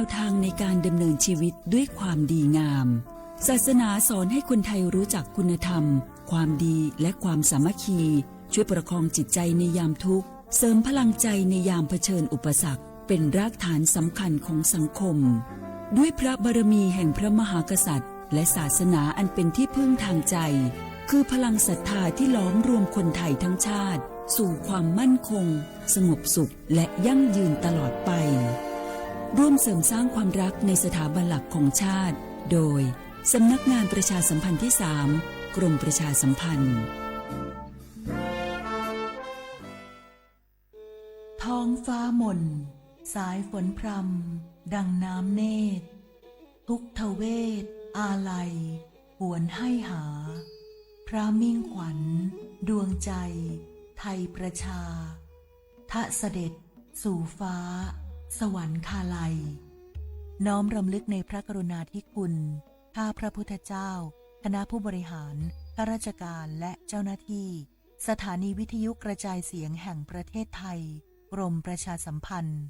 แนวทางในการดำเนินชีวิตด้วยความดีงาม ศาสนาสอนให้คนไทยรู้จักคุณธรรม ความดี และความสามัคคี ช่วยประคองจิตใจในยามทุกข์ เสริมพลังใจในยามเผชิญอุปสรรค เป็นรากฐานสำคัญของสังคม ด้วยพระบารมีแห่งพระมหากษัตริย์ และศาสนาอันเป็นที่พึ่งทางใจ คือพลังศรัทธาที่หลอมรวมคนไทยทั้งชาติ สู่ความมั่นคง สงบสุข และยั่งยืนตลอดไป ร่วมเสริมสร้างความรักในสถาบันหลักของชาติ โดย สำนักงานประชาสัมพันธ์ที่สาม กรมประชาสัมพันธ์ ท้องฟ้ามน สายฝนพรำ ดังน้ำเนตร ทุกทเวศ อาลัย หวนให้หา พระมิ่งขวัญ ดวงใจ ไทยประชา ทะเสด็จ สู่ฟ้า สวรรคาลัย น้อมรำลึกในพระกรุณาธิคุณ ข้าพระพุทธเจ้า คณะผู้บริหาร ข้าราชการ และเจ้าหน้าที่ สถานีวิทยุกระจายเสียงแห่งประเทศไทย กรมประชาสัมพันธ์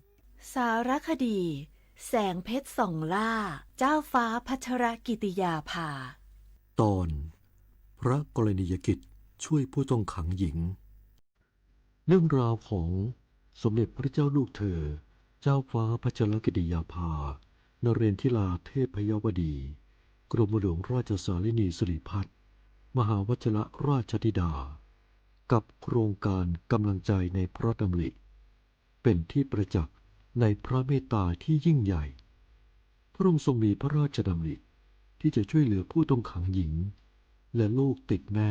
สารคดี แสงเพชรส่องล่า เจ้าฟ้าพัชรกิติยาภา ตอน พระกรณียกิจช่วยผู้ต้องขังหญิง เรื่องราวของสมเด็จพระเจ้าลูกเธอ เจ้าฟ้าพัชรกิติยาภา นเรนทิราเทพยวดี กรมหลวงราชสารินีสิริพัฒน์ มหาวัชรราชธิดา กับโครงการกำลังใจในพระดำริ เป็นที่ประจักษ์ในพระเมตตาที่ยิ่งใหญ่ พระองค์ทรงมีพระราชดำริที่จะช่วยเหลือผู้ต้องขังหญิง และลูกติดแม่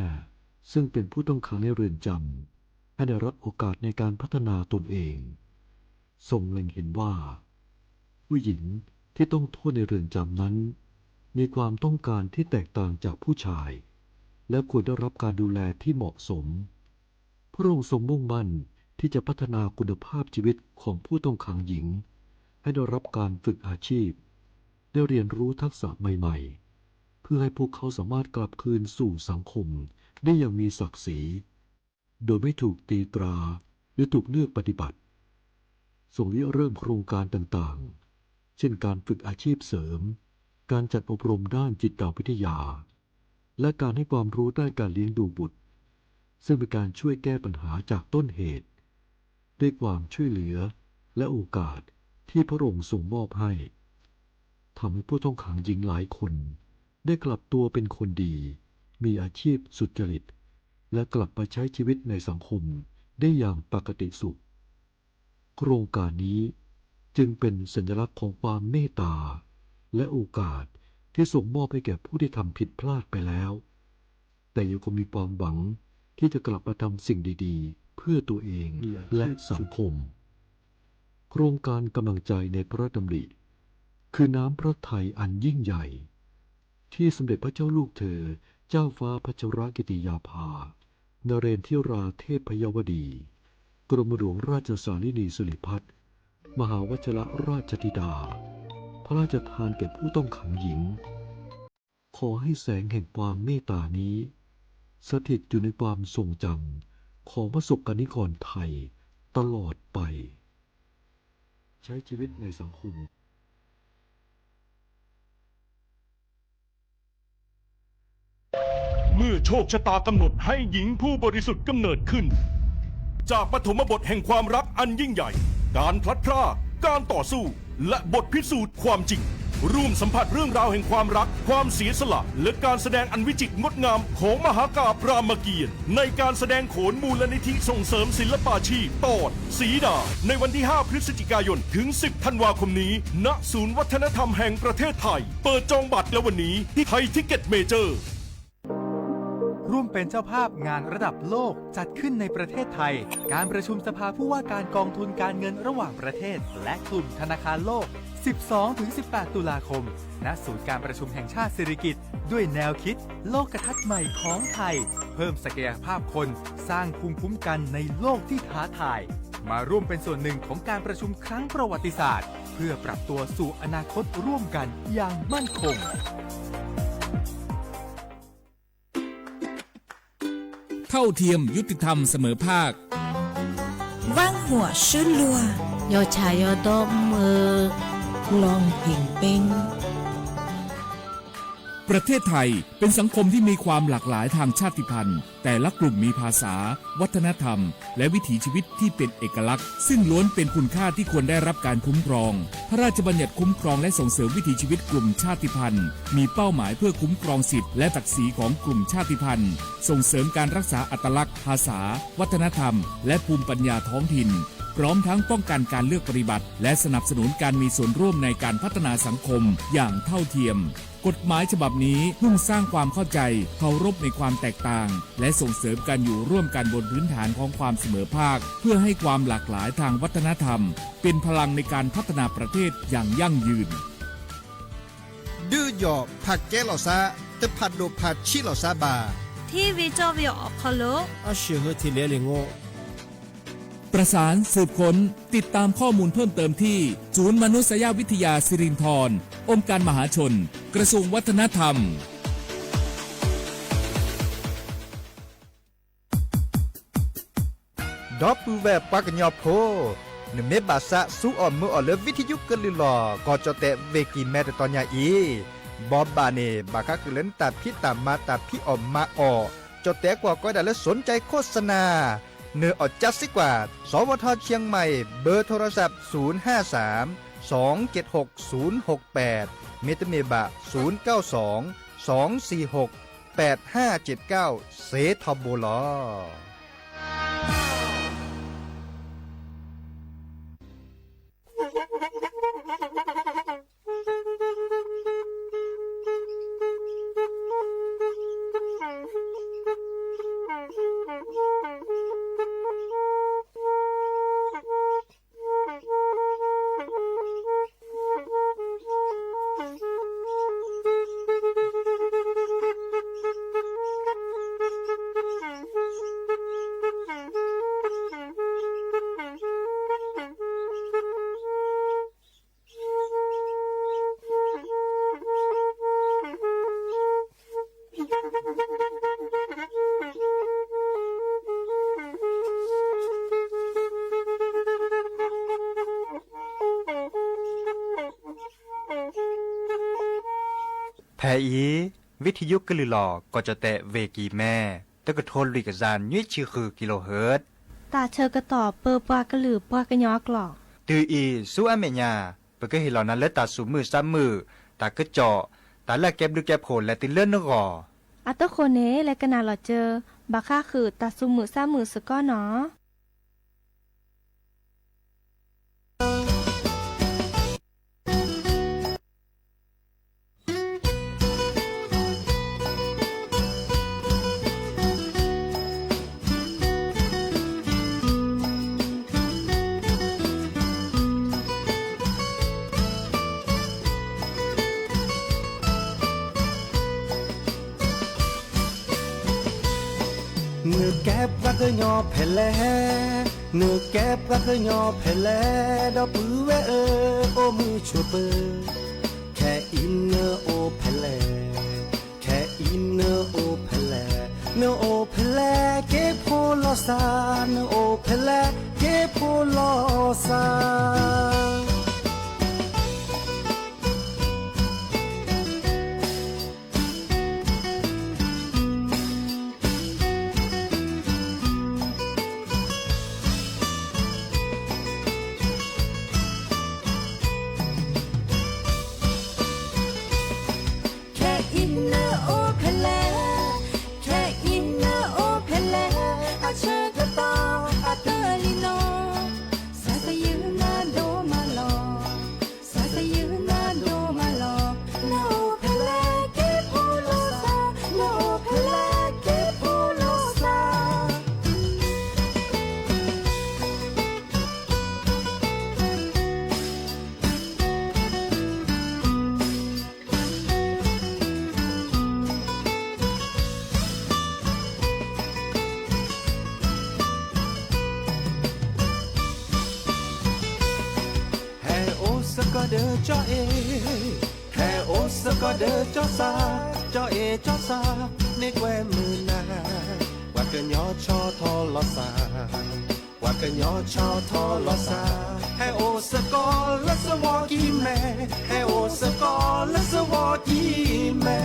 ซึ่งเป็นผู้ต้องขังในเรือนจำ ให้ได้รับโอกาสในการพัฒนาตนเอง ทรงเล็งเห็นว่า ผู้หญิงที่ต้องโทษในเรือนจำนั้น มีความต้องการที่แตกต่างจากผู้ชาย และควรได้รับการดูแลที่เหมาะสม พระองค์ทรงมุ่งมั่นที่จะพัฒนาคุณภาพชีวิตของผู้ต้องขังหญิง ให้ได้รับการฝึกอาชีพ ได้เรียนรู้ทักษะใหม่ๆ เพื่อให้พวกเขาสามารถกลับคืนสู่สังคมได้อย่างมีศักดิ์ศรี โดยไม่ถูกตีตราหรือถูกเลือกปฏิบัติ ทรงริเริ่มโครงการต่างๆ เช่นการฝึกอาชีพเสริม การจัดอบรมด้านจิตวิทยา และการให้ความรู้ด้านการเลี้ยงดูบุตร ซึ่งเป็นการช่วยแก้ปัญหาจากต้นเหตุ ด้วยความช่วยเหลือและโอกาสที่พระองค์ทรงมอบให้ ทำให้ผู้ต้องขังหญิงหลายคนได้กลับตัวเป็นคนดี มีอาชีพสุจริต และกลับมาใช้ชีวิตในสังคมได้อย่างปกติสุข โครงการนี้จึงเป็นสัญลักษณ์ของความเมตตา และโอกาสที่ทรงมอบให้แก่ผู้ที่ทำผิดพลาดไปแล้ว แต่ยังคงมีความหวังที่จะกลับมาทำสิ่งดีๆ เพื่อตัวเองและสังคม โครงการกำลังใจในพระดำริ คือน้ำพระทัยอันยิ่งใหญ่ ที่สมเด็จพระเจ้าลูกเธอ เจ้าฟ้าพัชรกิติยาภา นเรนทิราเทพยวดี กรมหลวงราชสารินีสิริพัฒน์ มหาวัชรราชธิดา พระราชทานแก่ผู้ต้องขังหญิง ขอให้แสงแห่งความเมตตานี้ สถิตอยู่ในความทรงจำของพระสงฆ์นิกรไทยตลอดไป ใช้ชีวิตในสังคม เมื่อโชคชะตากำหนดให้หญิงผู้บริสุทธิ์กำเนิดขึ้น จากปฐมบทแห่งความรักอันยิ่งใหญ่ การพลัดพราก การต่อสู้ และบทพิสูจน์ความจริง ร่วมสัมผัสเรื่องราวแห่งความรัก ความเสียสละ และการแสดงอันวิจิตรงดงามของมหากาพย์รามเกียรติ์ ในการแสดงโขนมูลนิธิส่งเสริมศิลปาชีพ ตอน สีดา ในวันที่ ห้า พฤศจิกายน ถึง สิบ ธันวาคมนี้ ณ ศูนย์วัฒนธรรมแห่งประเทศไทย เปิดจองบัตรแล้ววันนี้ที่ไทยทิกเก็ตเมเจอร์ ร่วมเป็นเจ้าภาพงานระดับโลกจัดขึ้นในประเทศไทย การประชุมสภาผู้ว่าการกองทุนการเงินระหว่างประเทศ และกลุ่มธนาคารโลก สิบสองถึงสิบแปด ตุลาคม ณ ศูนย์การประชุมแห่งชาติสิริกิติ์ ด้วยแนวคิดโลกทัศน์ใหม่ของไทย เพิ่มศักยภาพคน สร้างภูมิคุ้มกันในโลกที่ท้าทาย มาร่วมเป็นส่วนหนึ่งของการประชุมครั้งประวัติศาสตร์ เพื่อปรับตัวสู่อนาคตร่วมกันอย่างมั่นคง เท่าเทียม ยุติธรรม เสมอภาค ว่างหัวชื่นลัว ယီၤဆၣ်ယီၤဒီမုၢ် ลองเพลงเป้ง ประเทศไทยเป็นสังคมที่มีความหลากหลายทางชาติพันธุ์ แต่ละกลุ่มมีภาษา วัฒนธรรม และวิถีชีวิตที่เป็นเอกลักษณ์ ซึ่งล้วนเป็นคุณค่าที่ควรได้รับการคุ้มครอง พระราชบัญญัติคุ้มครองและส่งเสริมวิถีชีวิตกลุ่มชาติพันธุ์ มีเป้าหมายเพื่อคุ้มครองสิทธิและศักดิ์ศรีของกลุ่มชาติพันธุ์ ส่งเสริมการรักษาอัตลักษณ์ ภาษา วัฒนธรรม และภูมิปัญญาท้องถิ่น พร้อมทั้งป้องกันการเลือกปฏิบัติ และสนับสนุนการมีส่วนร่วมในการพัฒนาสังคมอย่างเท่าเทียม กฎหมายฉบับนี้มุ่งสร้างความเข้าใจ เคารพในความแตกต่าง และส่งเสริมการอยู่ร่วมกันบนพื้นฐานของความเสมอภาค เพื่อให้ความหลากหลายทางวัฒนธรรม เป็นพลังในการพัฒนาประเทศอย่างยั่งยืน ဒုးယီၣ်ဖးကဲလီၤသး, တဖးဒိၣ်ဖးဆံးလီၤသးဘၣ်. ထံဝ့ၤကၠီဝ့ၤအီၤခီလိာ်, အရှ့ၣ်ဟၢထံးလဲၤလံာ်ငိ ประสานสืบค้น ติดตามข้อมูลเพิ่มเติมที่ ศูนย์มนุษยวิทยาสิรินธร องค์การมหาชน กระทรวงวัฒนธรรม ဒီပုၢ်ဝဲၢ်ပှၤကညီဖိ, နမ့ၢ်ဘၣ်သးစူအီၣ်မုာ်အီၣ်လၢ ဝံထယုကလုာ်လီၤ ကီၢ်ကၠီၣ်တဲၣ် ဝ့ၢ်ကံၢ်မဲ တတီၤညါအံၤ, ဘီဘၣ်န့ၣ် ဘၣ်ဃးဃုာ်လၢနတၢ်ဖံးတၢ်မၤတၢ်ဖံးအီၣ်မၤအီၣ်, ကၠီၣ်တဲၣ်ကွၢ်ကီဒၣ်လၢ สนใจโฆษณา နအီၣ်ကၠါစ့ၢ်ကီး, สวท เชียงใหม่ เบอร์โทรศัพท์ ศูนย์ห้าสามสองเจ็ดหกศูนย์หกแปด မ့တမ့ၢ်ဘၣ် ศูนย์เก้าสองสองสี่หกแปดห้าเจ็ดเก้า စ့ထီဘိလီၤ. ဖဲအံၤ ဝံထယုကလုာ်လီၤ ကီၢ်ကၠီၣ်တဲၣ် ဝ့ၢ်ကံၢ်မဲ တကထိလွံၢ်ကယၤနွံဆံဃု kilohertz တၢ်ဆၢကတီၢ်ပၢပှၤကလုာ်ပှၤကညီအကျိာ်, တုၤအံၤဆူအမဲာ်ညါ ပကဟ့ၣ်လီၤနၤလၢတၢ်သူၣ်မုာ်သးမုာ်, တၢ်ကစီၣ်, တၢ်လၢအကဲဘျုးကဲဖှိၣ်လဲၤတုၤလၢနဂီၢ်, အတဃိန့ၣ် လဲၤကနၣ်လီၤစၢၤ ဘၣ်ဃးဃုာ်တၢ်သူၣ်မုာ်သးမုာ်စ့ၢ်ကီးနီၤ. နကဲပှၤကညီဖဲလဲၣ်, နကဲပှၤကညီဖဲလဲၣ်, ဒီပုၢ်ဝဲၢ်ဧၢ, အိၣ်မုာ်ဆိးပၢၤ, ခဲအံၤနအိၣ်ဖဲလဲၣ်, ခဲအံၤနအိၣ်ဖဲလဲၣ်, နအိၣ်ဖဲလဲၣ် က့ၤဖိလီၤသး, နအိၣ်ဖဲလဲၣ် က့ၤဖိလီၤသး. ခဲအံၤနအိၣ်ဖဲလဲၣ်, ခဲအံၤနအိၣ်ဖဲလဲၣ်, အဆၢကတီၢ်အတလံၤနီၤ, သးသယုၢ်နၤဒိၣ်မးလီၤ, သးသယုၢ်နၤဒိၣ်မးလီၤ, နအိၣ်ဖဲလဲၣ် က့ၤဖိလီၤသး, နအိၣ်ဖဲလဲၣ် က့ၤဖိလီၤသး. ဟဲအိၣ်စ့ၢ်ကီးဒီးကၠီအ့ၣ်, ဟဲအိၣ်စ့ၢ်ကီးဒီးကၠီသး, ကၠီအ့ၣ်ကၠီသး, မ့ၢ်ကွဲမုာ်နၤ, ပှၤကညီဆီထီၣ်လီၤသး. ပှၤကညီဆီထီၣ်လီၤစၢ်, ဟဲအိၣ်စ့ၢ်ကီးလၢစဝီကံၤမဲ, ဟဲအိၣ်စ့ၢ်ကီးလၢစဝီကံၤမဲ.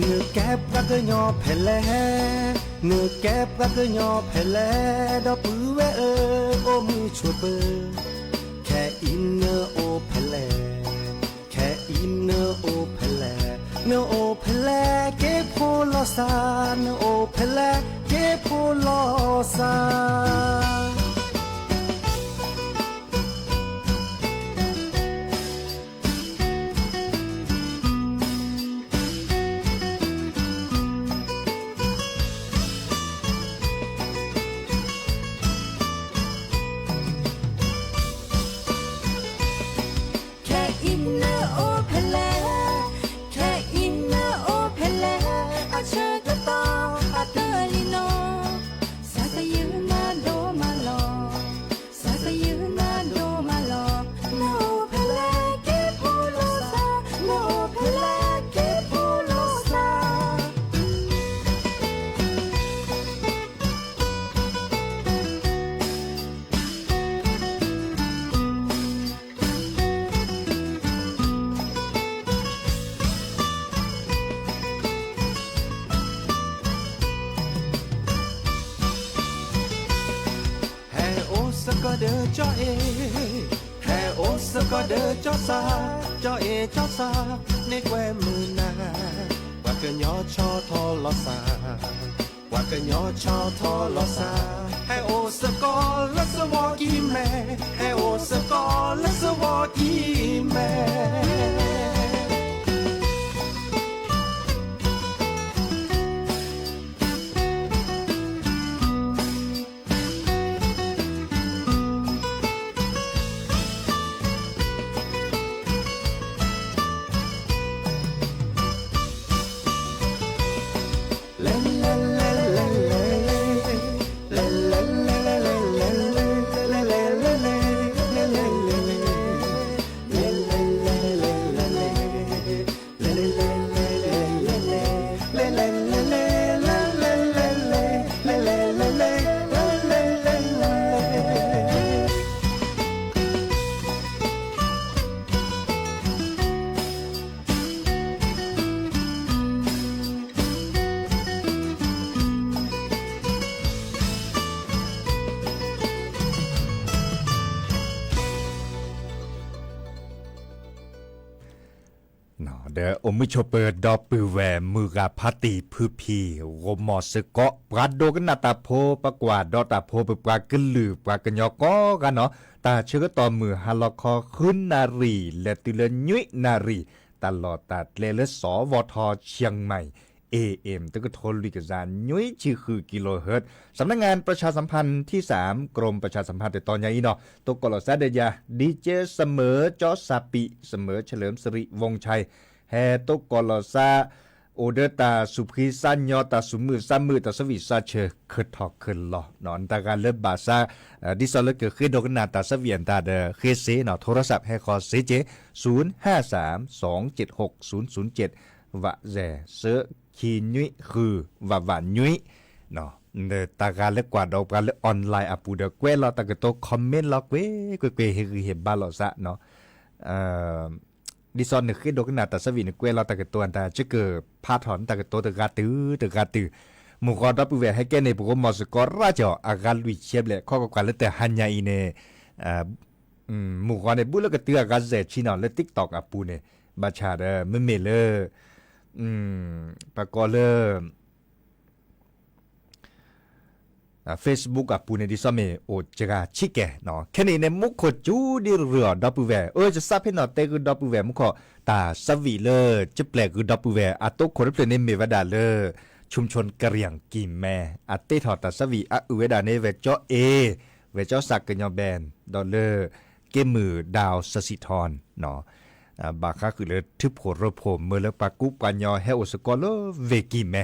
နကဲပှၤကညီဖဲလဲၣ်, နကဲပှၤကညီဖဲလဲၣ်, ဒီပုၢ်ဝဲၢ်ဧၢ, အိၣ်မုာ်ဆိးပၢၤ, ခဲအံၤနအိၣ်ဖဲလဲၣ်, ခဲအံၤနအိၣ်ဖဲလဲၣ်, နအိၣ်ဖဲလဲၣ်က့ၤဖိလီၤစၢ်, နအိၣ်ဖဲလဲၣ်က့ၤဖိလီၤစၢ်. ခဲအံၤနအိၣ်ဖဲလဲၣ်, ခဲအံၤနအိၣ်ဖဲလဲၣ်, အဆၢကတီၢ်အတလံနီၤ, စးစယုနဒိၣ်မးလီၤ, စးစယုနဒိၣ်မးလီၤ, နအိၣ်ဖဲလဲၣ်က့ၤဖိလီၤစၢ်, နအိၣ်ဖဲလဲၣ်က့ၤဖိလီၤစၢ်. ဟဲအိၣ်စ့ၢ်ကီးဒီးကၠီအ့ၣ်, ဟဲအိၣ်စ့ၢ်ကီးဒီးကၠီစၢ်, ကၠီအ့ၣ်ကၠီစၢ်, န့ၢ်ကွဲမုာ်နၤ, ပှၤကညီဆီထီၣ်လီၤစၢ်, ပှၤကညီဆီထီၣ်လီၤစၢ်, ဟဲအိၣ်စ့ၢ်ကီးလၢစဝီကံၤမဲ, ဟဲအိၣ်စ့ၢ်ကီးလၢစဝီကံၤမဲ. ဒီးအိၣ်မုာ်ဆိးပၢၤဒီပုၢ်ဝဲၢ်မုၢ်ဂၤဖါတံၢ်ဖုဖံး ဂီၤမီၤစ့ၢ်ကီး ပှၤဒိကနၣ်တၢ်ဖိ ပကွၢ်ဒီးတၢ်ဖိ ပပှၤကလုာ်ပှၤကညီကိးဂၤနီၤ, တၢ်ဆၢကတီၢ်မုၢ်ဟါလီၤခီ ဃုနၣ်ရံၣ် လဲၤတုၤလၢနွံနၣ်ရံၣ်, တၢ်လီၢ်တၢ်ကျဲလၢ စဝထ Chiang Mai, A M တကထိလွံၢ်ကယၤနွံဆံဃု kilohertz, สำนักงานประชาสัมพันธ์ที่สาม กรมประชาสัมพันธ์ တတီၤညါအံၤနီၤ, တိကိးလီၤစၢ်ဒီးယၤ DJ เสมอจอสปี เสมอเฉลิมสิริวงศ์ชัย, ဟဲတိကိးလီၤစၢ် အိၣ်ဒီးတၢ်သူၣ်ဖှံသးညီ တၢ်သူၣ်မုာ်သးမုာ် တၢ်ဆၢဝံၣ်စးဆၢ ခဲထီၣ်ခဲလီၤနီၤ, တဂၤလၢဘၣ်ဆၣ် ဒ်သိးလၢကဃ့ဒိကနၣ်တၢ်ဆၢဝံၣ်အတၢ်ဒီး ဃ့စ့နီၤ, โทรศัพท์ ဟဲဃီၤစ့က့ၤ ศูนย์ห้าสาม สองเจ็ดหก ศูนย์ศูนย์เจ็ด, ဝးစဲး သၢခံနွံဃု ဝးဝးနွံ, တဂၤလၢကွၢ်ဒီးပှၤလၢ online အပူၤဒီး ကွဲးလီၤတၢ်ကတိၤ comment လီၤကွ့ၢ်ကွ့ၢ်ကွ့ၢ် ဟ့ၣ်ဂံၢ်ဟ့ၣ်ဘါလိာ်သးနီၤ, ဒ်သိးနဃ့ဒိကနၣ်တၢ်ဆၢဝံၣ် နကွဲးလီၤတၢ်ကတိၤအတၢ် ယကဖးထီၣ်နတၢ်ကတိၤတဂၤတုၤတဂၤတုၤ, မုၢ်ဂီၤဒီပုၢ်ဝဲၢ်ဟဲကဲန့ၣ် ပကမီၤစ့ၢ်ကီးရၣ်ကီၤ အဂၤလွံၢ်ဆံဘျဲၣ် ခီကကွၢ်လၢတဟါညါအံၤန့ၣ် မုၢ်ဂီၤန့ၣ် ဘူးလၢကတုၤအဂၤစဲးဆံနီၤ လၢ TikTok အပူၤန့ၣ် ဘၣ်ဆၣ်ဒီး မ့မ့ၢ်လၢ ပကိးလၢ Facebook အပူၤန့ၣ် ဒ်သိးမ့ၢ်အိၣ်စှၤဆံးကဲနီၤ. ခဲန့ၣ်အံၤန့ၣ် မူခိၣ်ကၠူဒ်ရၢၢ်အီၤဒီပုၢ်ဝဲၢ်, အၢ ယသးဖဲနီၤတဲဂုာ်ဒီပုၢ်ဝဲၢ် မူခိၣ် တၢ်သးဝံၣ်လၢ ကပျဲၢ်ဂုာ်ဒီပုၢ်ဝဲၢ် အတိခိၣ်တဖျၢၣ်န့ၣ်မ့ၢ်ဝဲဒၣ်လၢ ชุมชนกะเหรี่ยงกี่แม အတ့ထီၣ်တၢ်သးဝံၣ်အအုၣ်ဝဲဒၣ်န့ၣ် ဝဲၢ်ကၠီအ့, ဝဲၢ်ကၠီစးကညီဘဲၣ် ဒီးလၢ က့မုၢ်ဒၣ်စၤစံးထီၣ် ဘၣ်ဃးဃုာ်လၢထံဖိရိဖိ မၢလၢပှၤကူပှၤညီဟဲအိၣ်စ့ၢ်ကီးလၢဝ့ၢ်ကံၢ်မဲ,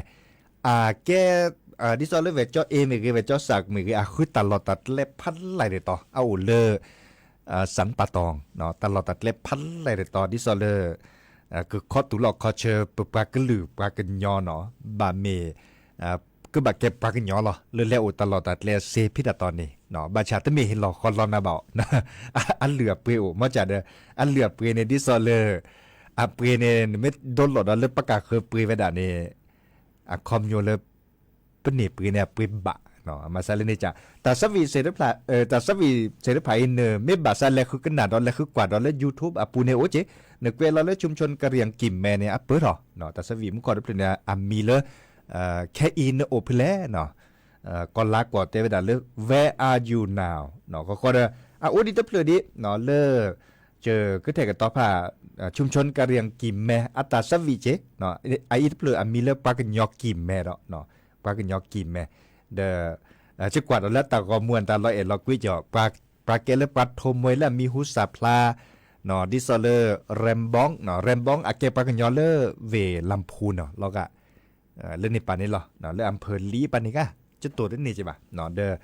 အကဲ ဒ်သိးလၢဝဲၢ်ကၠီအ့မ့ၢ်ဂ့ၤ ဝဲၢ်ကၠီစးမ့ၢ်ဂ့ၤ အဃုတၢ်လီၢ်တၢ်ကျဲဖးလဲၢ်တတီၤ အအိၣ်လၢ စၣ်ပၣ်တီၣ် တၢ်လီၢ်တၢ်ကျဲဖးလဲၢ်တတီၤ ဒ်သိးလၢ ကခီတူၢ်လီၢ်ခီဆၢ ပပှၤကလုာ်ပှၤကညီနီၤ ဘၣ်မ့ၢ် ကဘၣ်ကဲပှၤကညီလီၤ လၢလဲၤအိၣ်တၢ်လီၢ်တၢ်ကျဲစ့ဖဲတၢ်တီၤန့ၣ် ဘၣ်ဆၣ်တမ့ၢ်ဟ့ၣ်လီၤဃီလီၤနၤဘၣ်အီၤ အလုၢ်အပှ့ၤအိၣ် မ့ၢ်စးဒီး အလုၢ်အပှ့ၤန့ၣ် ဒ်သိးလၢ အပှ့ၤန့ၣ် နမ့ၢ်ဒိလီၤဒီးလၢပကၢ်ဃၢၤပှ့ၤဝဲဒၣ်န့ၣ် အခီပညီလၢ ပန့ၢ်ပှ့ၤန့ၣ်အပှ့ၤဘၣ် မၤစၢ်လၢန့ၣ်က တၢ်သးဝံၣ် တၢ်သးဝံၣ်သ့ၣ်တဖၣ်အံၤ နမ့ၢ်ဘၣ်သးလဲၤဃုကနၣ်ဒီးလဲၤဃုကွၢ်ဒီးလၢ YouTube အပူၤန့ၣ်အိၣ်က့ၤ နကွဲးလီၤလၢ ชุมชนกะเหรี่ยงกี่แม န့ၣ် အပၢၢ်ထီၣ် တၢ်သးဝံၣ်မူခိၣ်တဖျၢၣ်န့ၣ် အမံၤလၢ ခဲအံၤနအိၣ်ဖဲလဲၣ် ကီၤလါကွီၢ်တဲဝဲဒၣ်လၢ Where are you now ဃီဃီဒီး အအိၣ်ဒံးတဖျၢၣ်ဒံး လၢ ကကထဲးကတီၤဖး ชุมชนกะเหรี่ยงกี่แม အတၢ်သးဝံၣ်က့ၤ အအံၤတဖျၢၣ်အမံၤလၢပှၤကညီကံၢ်မဲဒီး ပှၤကညီကံၢ်မဲ ဒီး ကကွၢ်ဒီးလၢတၢ်ဂီၤမူအတၢ်လီၤအဲၣ်လီၤကွံကီး ပှၤကဲလၢပှၤထိးမှဲလၢအမံၤဟူစၣ်ဖျါ ဒ်သိးလၢ Rembong Rembong အကဲပှၤကညီလၢဝ့ၢ်လၤဖူနီၤ လီၤဂာ် လၢန့ၣ်ပၣ်န့ၣ်လီၤ လၢအဖၢၣ်လံပၣ်န့ၣ်ဂၤ ကတိၤတန့ၢ်က့ၤဘၣ် ဒီး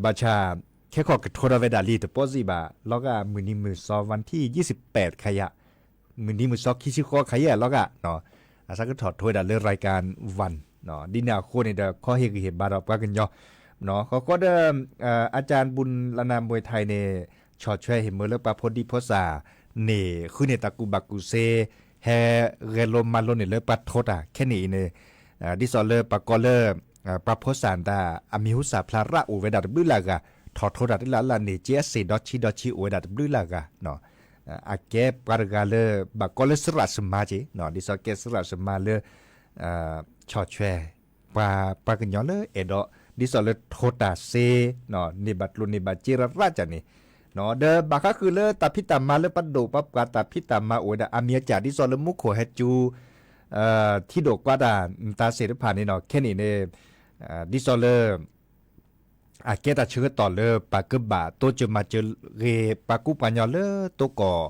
ဘၣ်ဆၣ် ခဲခီၣ်ကထိဒီးဝဲဒၣ်လံ တပီၢ်စံးဘၣ် လီၤဂာ်မုၢ်နံၤမုၢ်သီ วันที่ยี่สิบแปด ခါယၤ မုၢ်နံၤမုၢ်သီခံဆံဃီခါယၤလီၤဂာ် အသးကထီၣ်ထိးဝဲဒၣ်လၢ รายการวัน ဒ်န့ၣ်အဃိန့ၣ်ဒီး ခီဟ့ၣ်ဂံၢ်ဟ့ၣ်ဘါဒီးပှၤကညီ ဃီဃီဒီး อาจารย์บุญละนามมวยไทยန့ၣ် ဆီၣ်ထွဲဟ့ၣ်မၢလၢပှၤဖိဒံဖိသၣ်န့ၣ် ဃုန့ၢ်တၢ်ကူၣ်ဘၣ်ကူၣ်သ့ ဟဲဂဲၤလိမၤလိန့ၢ်လၢပှၤထိးတၢ်ခဲန့ၣ်အံၤန့ၣ် ဒ်သိးလၢပှၤကိးလၢ ပှၤဖိသၣ်တၢ် အမံၤဟူစၣ်ဖျါရၣ်အိၣ်ဝဲဒၣ်တဘျုးလၢ်ဂၤ ထီၣ်ထိးတၢ်တလၢ်လၢ်န့ၣ် ကဲအစ့ၣ်ဒီဆံဒီဆံအိၣ်ဝဲဒၣ်တဘျုးလၢ်ဂၤ အကဲပှၤတဂၤလၢ ဘၣ်ကီလၢစရၣ်စမါက့ၤ ဒ်သိးကဲစရၣ်စမါလၢ ဆီၣ်ထွဲ ပှၤ ပှၤကညီလၢအဲၣ်ဒိး ဒ်သိးလၢထိးတၢ်စ့ န့ၢ်ဘၣ်ကျိၣ်န့ၢ်ဘၣ်စ့ရၣ်ရၣ်ကၢ်န့ၣ် ဒီးဘၣ်ဃးဃုာ်လၢတၢ်ဖံးတၢ်မၤလၢပဒိၣ်ပှၤပှၤတၢ်ဖံးတၢ်မၤအိၣ်ဝဲဒၣ်အမံၤအကၢ် ဒ်သိးလၢမူခိၣ်ဟဲကၠူ ထံဒိၣ်ကွၢ်တၢ် တၢ်သ့ၣ်တဖၣ်န့ၣ်နီၤ ခဲန့ၣ်န့ၣ် ဒ်သိးလၢ အကဲတၢ်ဆၢကတီၢ်လၢပှၤကဘၣ်တိစၢၤမၤစၢၤဂ့ၤ ပှၤကူပှၤညီလၢတိကီၢ်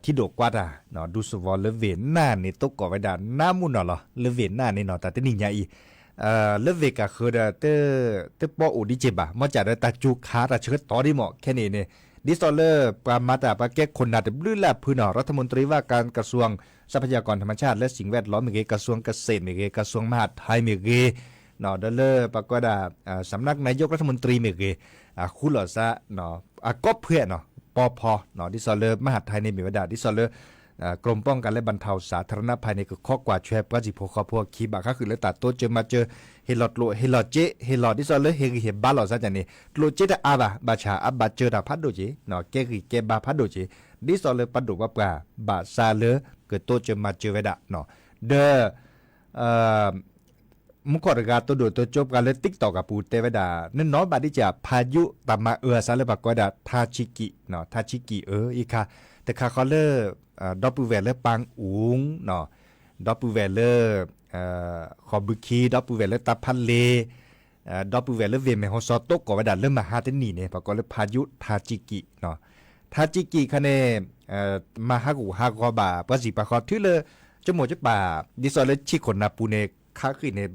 ထံဒိၣ်ကွၢ်တၢ် ဒူသဝီလၢဝ့ၢ်နၢ်န့ၣ် တိကီၢ်ဝဲဒၣ်နၢမူနီၢ်လီၤ လၢဝ့ၢ်နၢ်န့ၣ်နီၤ တၢ်တနံၤညါအံၤ လၢဝ့ၢ်ကၢ်ဃၢၤဒီး တပီအိၣ်ဒံးက့ၤဘၣ် မ့ၢ်ကၢ်ဒီးတၢ်စူၤခးတၢ်ဆၢကတီၢ်ဒံးမ့ၢ် ခဲန့ၣ်န့ၣ် ဒ်သိးလၢပှၤမၤတၢ်ပှၤကဲခိၣ်နၢ်တဘျုးလၢ်ဖုနီၤ รัฐมนตรีว่าการกระทรวงทรัพยากรธรรมชาติและสิ่งแวดล้อม မ့ၢ်ဂ့ၤ กระทรวงเกษตร မ့ၢ်ဂ့ၤ กระทรวงมหาดไทย မ့ၢ်ဂ့ၤ ဒီးလၢပှၤကိးဝဲဒၣ် สำนักนายกรัฐมนตรี မ့ၢ်ဂ့ၤ ဃူလိာ်သး အကိးဖှဲးနီၤ ပီဖီ ဒ်သိးလၢ มหาดไทย န့ၣ်မ့ၢ်ဝဲဒၣ် ဒ်သိးလၢ กรมป้องกันและบรรเทาสาธารณภัย န့ၣ် ကခီကွၢ်ထွဲပှၤစံၣ်ဖိဃီဖိအခံ ဘၣ်ဃးဃုာ်လၢတၢ်တိစၢၤမၤစၢၤ ဟ့ၣ်လီၤကျိၣ် ဟ့ၣ်လီၤစ့ ဟ့ၣ်လီၤ ဒ်သိးလၢဟ့ၣ်ဂံၢ်ဟ့ၣ်ဘါလိာ်သးန့ၣ် ကျိၣ်စ့တအါဘၣ် ဘၣ်ဆၣ်အဘၣ်စၢၤတၢ်ဖးဒိၣ်က့ၤ ကဲဂံၢ်ကဲဘါဖးဒိၣ်က့ၤ ဒ်သိးလၢပှၤဒိၣ်ပှၤပှၢ် ဘၣ်သးလၢကတိစၢၤမၤစၢၤဝဲဒၣ် ဒီး မူခိၣ်တဂၤ တိဒိၣ်တိကၠိပှၤလၢ TikTok အပူၤတဲဝဲဒၣ် နနီၢ်ဘၣ်ဒ်ကၢ် พายุ တၢ်မၤအၢအသးလၢပှၤကိးဝဲဒၣ် ထါဆံကံး ထါဆံကံးအၢ အံၤခါ တခါဃီလၢ ဒီပုၢ်ဝဲၢ်လၢ ပၢ်အူ ဒီပုၢ်ဝဲၢ်လၢ ဃီၤဘုခံ ဒီပုၢ်ဝဲၢ်လၢတၢ်ဖးလ့ၤ ဒီပုၢ်ဝဲၢ်လၢဝ့ၢ်မဲၢ်ဟီၣ်စီၤ တိကိးဝဲဒၣ်လၢမဟါတနံၤန့ၣ် ပှၤကိးလၢ พายุ ထါဆံကံး ထါဆံကံးခါန့ၣ် မၤဟးဂူာ်ဟးဂီၤဘၣ် ပှၤစံၣ်ပှၤဃီ ထုးလၢ ကမိၢ်ကပၢ် ဒ်သိးလၢဆံးခိၣ်နၢ်ပူၤန့ၣ် ခါဃံၣ်န့ၣ်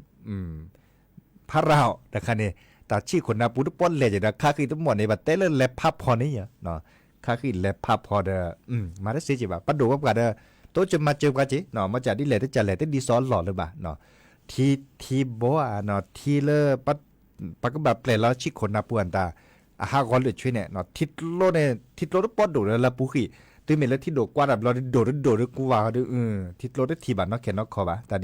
ဖးရၣ်အီၤ တခါန့ၣ် တၢ်ဆံးခိၣ်နၢ်ပူၤတပီၢ်လဲၣ်က့ၤဒီး ခါဃံၣ်တမီၢ်န့ၣ် ဘၣ်တဲလၢလဲၤဖးဖီန့ၣ် ခါဃံၣ်လဲၤဖးဖီဒီး မၤတသ့က့ၤဘၣ် ပဒိၣ်ပှၤပှၢ်ဒီး တိစၢၤမၤစၢၤပှၤက့ၤ မ့ၢ်ကၢ်ဒ်လဲၣ်တကၢ်လဲၣ် တဒ်သိးအလီၢ်လၢၤဘၣ် ထံ ထံဘီဧါ ထံလၢ ပကဘၣ်ပျဲၢ်လီၤဆံးခိၣ်နၢ်ပူၤအတၢ် အဟးဂီၤလၢာ်ဆွ့န့ၣ် ထံကျိန့ၣ် ထံကျိတပီၢ်ဒိၣ်ဒီးလၢပူၤဃံၣ် တုၤမ့ၢ်လၢထံဒိၣ်ကွၢ်တၢ်ဘျီ တဒိၣ်တဒိၣ်တကွၢ်ဒီး ထံကျိတထံၣ်ဘၣ်နီၢ်ခဲနီၢ်ခီဘၣ် တၢ်ဒ်သိး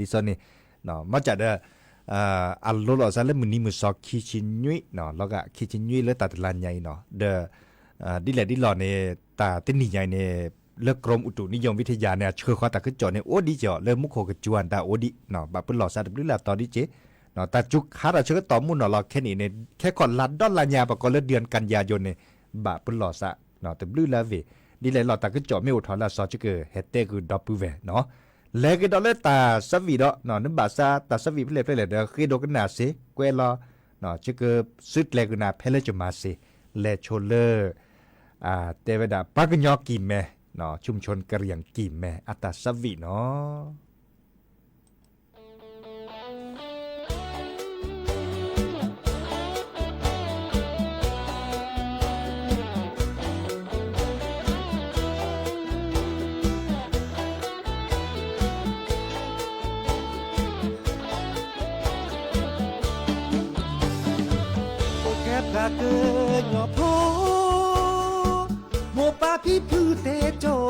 န့ၣ် မ့ၢ်ကၢ်ဒီး အလိၤလီၤစ့ၢ်လၢမုၢ်နံၤမုၢ်စီၤခံဆံနွံ, လီၤဂာ်ခံဆံနွံလၢတၢ်တလါညါအံၤနီၤ, ဒီး ဒ်လဲၣ်ဒ်လဲၣ်န့ၣ် တၢ်တနံၤညါအံၤန့ၣ် လၢ กรมอุตุนิยมวิทยา န့ၣ် အဆှၢဃီၤတၢ်ကစီၣ်န့ၣ် အိၣ်ဒံးက့ၤအီၤ လၢမူခိၣ်ကစၢ်အတၢ်အိၣ်ဒံး, ဘၣ်ပလီၢ်စးတဘျုးလၢ်တီၤဒံးက့ၤ, တၢ်စူၤခးတၢ်ဆၢကတီၢ်မုၢ်နီၢ်လီၤခဲန့ၣ်န့ၣ် ခဲခီၣ်လါဒီလါညါ ပကိးလၢ เดือนกันยายน န့ၣ် ဘၣ်ပလီၢ်စး တဘျုးလၢ်ဝ့ၢ်, ဒ်လဲၣ်လီၤ တၢ်ကစီၣ်မ့ၢ်အိၣ်ထီၣ်လၢအစီၤ ကကဟဲတဲဃုာ်ဒီပုၢ်ဝဲၢ်နီၤ, လဲၤကဒီးလၢတၢ်ဆၢဝံၣ်ဒီး နဘၣ်စးတၢ်ဆၢဝံၣ်ဖဲလဲၣ်ဖဲလဲၣ်ဒီး ဃ့ဒိကနၣ်စ့ၢ် ကွဲးလီၤ, ကကစုကျဲၤဃုာ်နၤဖဲလၢကမၤစ့ၢ်, လဲၤဆိလၢ တဲဝဲဒၣ် ပှၤကညီကံၢ်မဲ, ชุมชนกะเหรี่ยงกะเหรี่ยง ကံၢ်မဲ အတၢ်ဆၢဝံၣ်နီၤ. ပကဲပှၤကညီဖိ မိၢ်ပၢ်ဖံဖုတဲစိၤ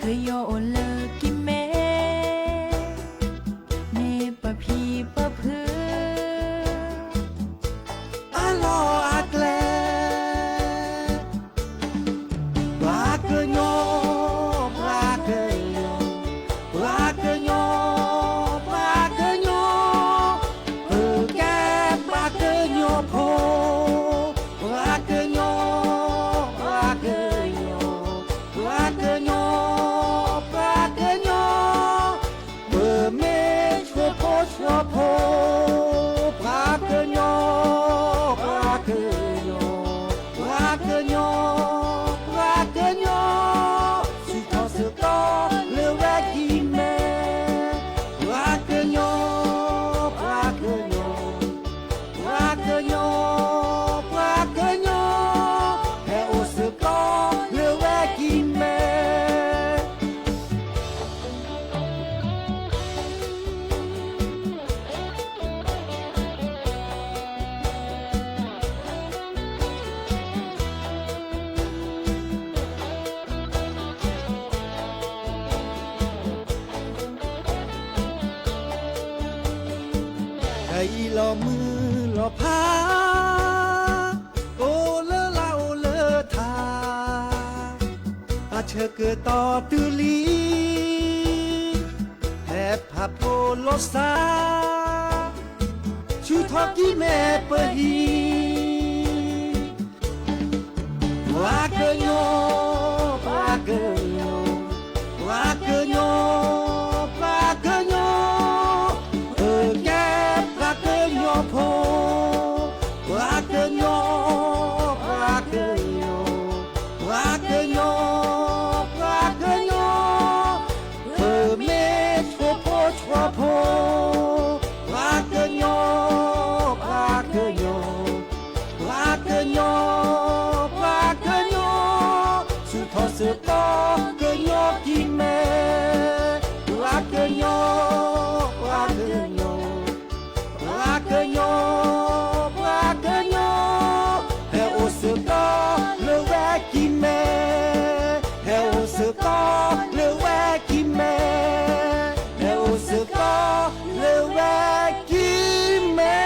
ကယီၤအိၣ်လၢကံၢ်မဲ မ့ၢ်ပှၤဖံပှၤဖု အလီၢ်အကျဲ ပှၤကညီ ပှၤကညီ ပှၤကညီ ပှၤကညီ ပကဲပှၤကညီဖိ ပှၤကညီ ပှၤကညီ ပှၤကညီ ပှၤကညီ ပမ့ၢ်ဆိဖိဆှီဖိ ပှၤကညီ ပှၤကညီ ပှၤကညီ ပှၤကညီ စုထီၣ်စ့ၢ်ကီးလၢဝဲကံၢ်မဲ ပှၤကညီ ပှၤကညီ ပှၤကညီ ပှၤကညီ ဟဲအိၣ်စ့ၢ်ကီးလၢဝဲကံၢ်မဲ တၢ်အံၤလီၤမုၢ်လီၤဖး အိၣ်လၢလၢ်အိၣ်လၢထး အဆၢကတီၢ်တုၤလံ ဟဲဖးဖိလီၤစၢ် ဆူထီၣ်ကံၢ်မဲပဟံၣ် ပှၤကညီ ပှၤကညီ ပှၤကညီ ပှၤကညီ ပကဲပှၤကညီဖိ ပှၤကညီ ပှၤကညီ ပှၤကညီ ပှၤကညီ ပမ့ၢ်ဆိဖိဆှီဖိ ပှၤကညီ ပှၤကညီ ပှၤကညီ ပှၤကညီ ဆူထီၣ်စ့ၢ်ကီးကညီကံၢ်မဲ ပှၤကညီ ပှၤကညီ ပှၤကညီ ပှၤကညီ ဟဲအိၣ်စ့ၢ်ကီးလၢဝဲကံၢ်မဲ ဟဲအိၣ်စ့ၢ်ကီးလၢဝဲကံၢ်မဲ ဟဲအိၣ်စ့ၢ်ကီးလၢဝဲကံၢ်မဲ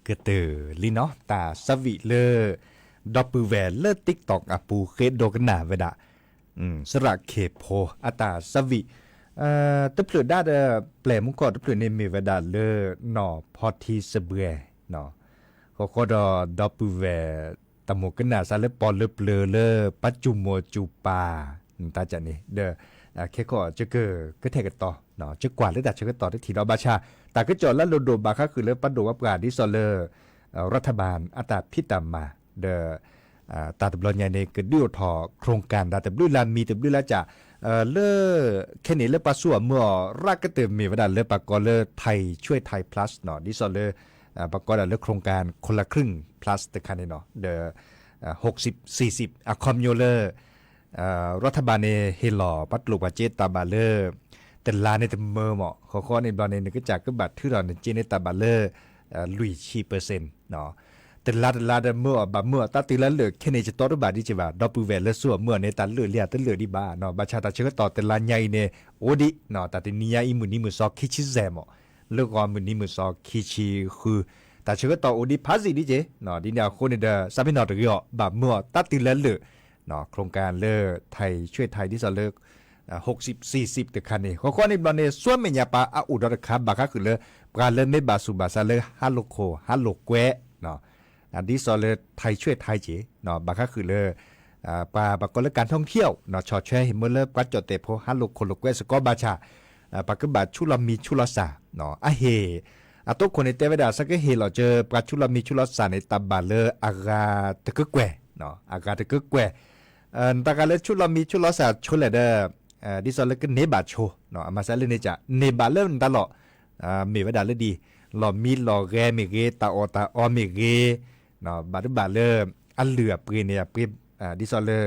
ကတၢၢ်လံနီၤ တၢ်ဆၢဝံၣ်လၢ ဒီပုၢ်ဝဲၢ်လၢ TikTok အပူၤဃ့ဒိကနၣ်ဝဲဒၣ် စရၣ်ခ့ၣ်ဖိအတၢ်ဆၢဝံၣ် တဖျၢၣ်ဒၣ်ဒီး ပျဲၢ်မူကီၢ်တဖျၢၣ်န့ၣ်မ့ၢ်ဝဲဒၣ်လၢ နီၢ်ဖီထံစဘှဲ ဃီဃီဒီး ဒီပုၢ်ဝဲၢ် တၢ်မိၣ်ကနၣ်စးလၢပီၣ်လၢပျၢၤလၢ ပှၤစူၢ်မိၢ်စူၢ်ပၢ် တၢ်ကၢ်န့ၣ် ဒီး ခဲကီၣ်ကက ကထဲကတီၤ ကကွၢ်လၢတၢ်ဆၢကတီၢ်တထံၣ်ဒီးဘၣ်ဆၣ် တၢ်ကစီၣ်လၢအလိၣ်ဒိၣ်ဘၣ်ဃးဃုာ်လၢပှၤဒိၣ်ဝဲပှၤ ဒ်သိးလၢ ရၤထဘၢၣ် အတၢ်ဖံးတၢ်မၤ ဒီး တၢ်တဘျီညါန့ၣ် ကဒုးအိၣ်ထီၣ် โครงการ တၢ်တဘျုးလါမံၤတဘျုးလါကၠၣ် လၢ ခဲန့ၣ်လၢပှၤ ဆူၣ်အမုၢ်အီၤ ရးကတၢၢ်မ့ၢ်ဝဲဒၣ်လၢပှၤကိးလၢ ไทยช่วยไทย Plus နီၤ ဒ်သိးလၢ ပှၤကိးဒၣ်လၢ โครงการคนละครึ่ง Plus တခါန့ၣ်နီၤ ဒီး หกสิบสี่สิบ အခီပညီလၢ ရၤထဘၢၣ်န့ၣ် ဟ့ၣ်လီၤပှၤကျိၣ်ပှၤစ့တၢ်ဘၣ်လၢ တလါန့ၣ်တမၢမး ဃီဃီန့ၣ်ဘျီန့ၣ် နကစၢ်ကဘၣ်ထုးထီၣ်နစ့န့ၣ်တၢ်ဘၣ်လၢ လွံၢ်ဆံ percent တလါတလါဒီးမၢအီၤဘၣ်မၢအီၤတၢ်တုၤလၢလၢာ် ခဲန့ၣ် ယတီတဘၣ်ဒံးက့ၤဘၣ် ဒီပုၢ်ဝဲၢ်လၢဆူၣ်အမုၢ်အီၤန့ၣ် တၢ်လၢာ်လံဧါတလၢာ်ဒံးဘၣ် ဘၣ်ဆၣ်တၢ်ဆၢကတီၢ်တလါညါအံၤန့ၣ် အိၣ်ဒံး တၢ်တနံၤညါအံၤမုၢ်နံၤမုၢ်စီခံဆံယဲၢ်မး လၢဂီၤမုၢ်နံၤမုၢ်စီခံဆံဃု တၢ်ဆၢကတီၢ်အိၣ်ဒံးဖးစံးဒံးက့ၤ ဒ်န့ၣ်အဃိန့ၣ်ဒီး စးဖ့နီၣ်တဂ့ၤအီၤ ဘၣ်မၢအီၤတၢ်တုၤလၢလၢာ် โครงการ လၢ ไทยช่วยไทย ဒ်သိးလၢ หกสิบสี่สิบ တခါန့ၣ် ဃီဃီန့ၣ်ဘျီန့ၣ် ဆူမဲာ်ညါပှၤအအိၣ်ဒီးတခါ ဘၣ်ဃးဃုာ်လၢ ပှၤလၢမ့ၢ်ဘၣ်ဆူးဘၣ်ဆါလၢ ဟးလိာ်ခိၣ်ဟးလိာ်ကွဲ ဒ်သိးလၢ ไทยช่วยไทย က့ၤ ဘၣ်ဃးဃုာ်လၢ ပှၤဘၣ်ကိးလၢ การท่องเที่ยว ဆီၣ်ထွဲဟ့ၣ်မၢလၢပှၤကၠီၣ်တဲာ်ဖိ ဟးလိာ်ခိၣ်လိာ်ကွဲစ့ၢ်ကီးဘၣ်ဆၣ် ပှၤကဘၣ်ဆူးလီၤမံၤဆူးလီၤစၢ် အဟ့ၣ် အတိခိၣ်န့ၣ်တဲဝဲဒၣ် ဆၢကဟ့ၣ်လီၤစၢၤ ပှၤဆူးလီၤမံၤဆူးလီၤစၢ်န့ၣ် တၢ်ဘၣ်လၢအဂၤတကကွဲၢ် အဂၤတကကွဲၢ် နတၢ်ဂၤလၢဆူးလီၤမံၤဆူးလီၤစၢ်ဆိလဲၣ်ဒီး ဒ်သိးလၢကန့ၢ်ဘၣ်ဆိ အမၤစၢၤလၢန့ၣ်က န့ၢ်ဘၣ်လၢနတၢ်လီၢ် မ့ၢ်ဝဲဒၣ်လၢဒ် လီၢ်မံလီၢ်ဂဲၤမ့ၢ်ဂ့ၤ တၢ်အီၣ်တၢ်အီမ့ၢ်ဂ့ၤ ဘၣ်တဘၣ်လၢ အလုၢ်အပှ့ၤန့ၣ် အပှ့ၤ ဒ်သိးလၢ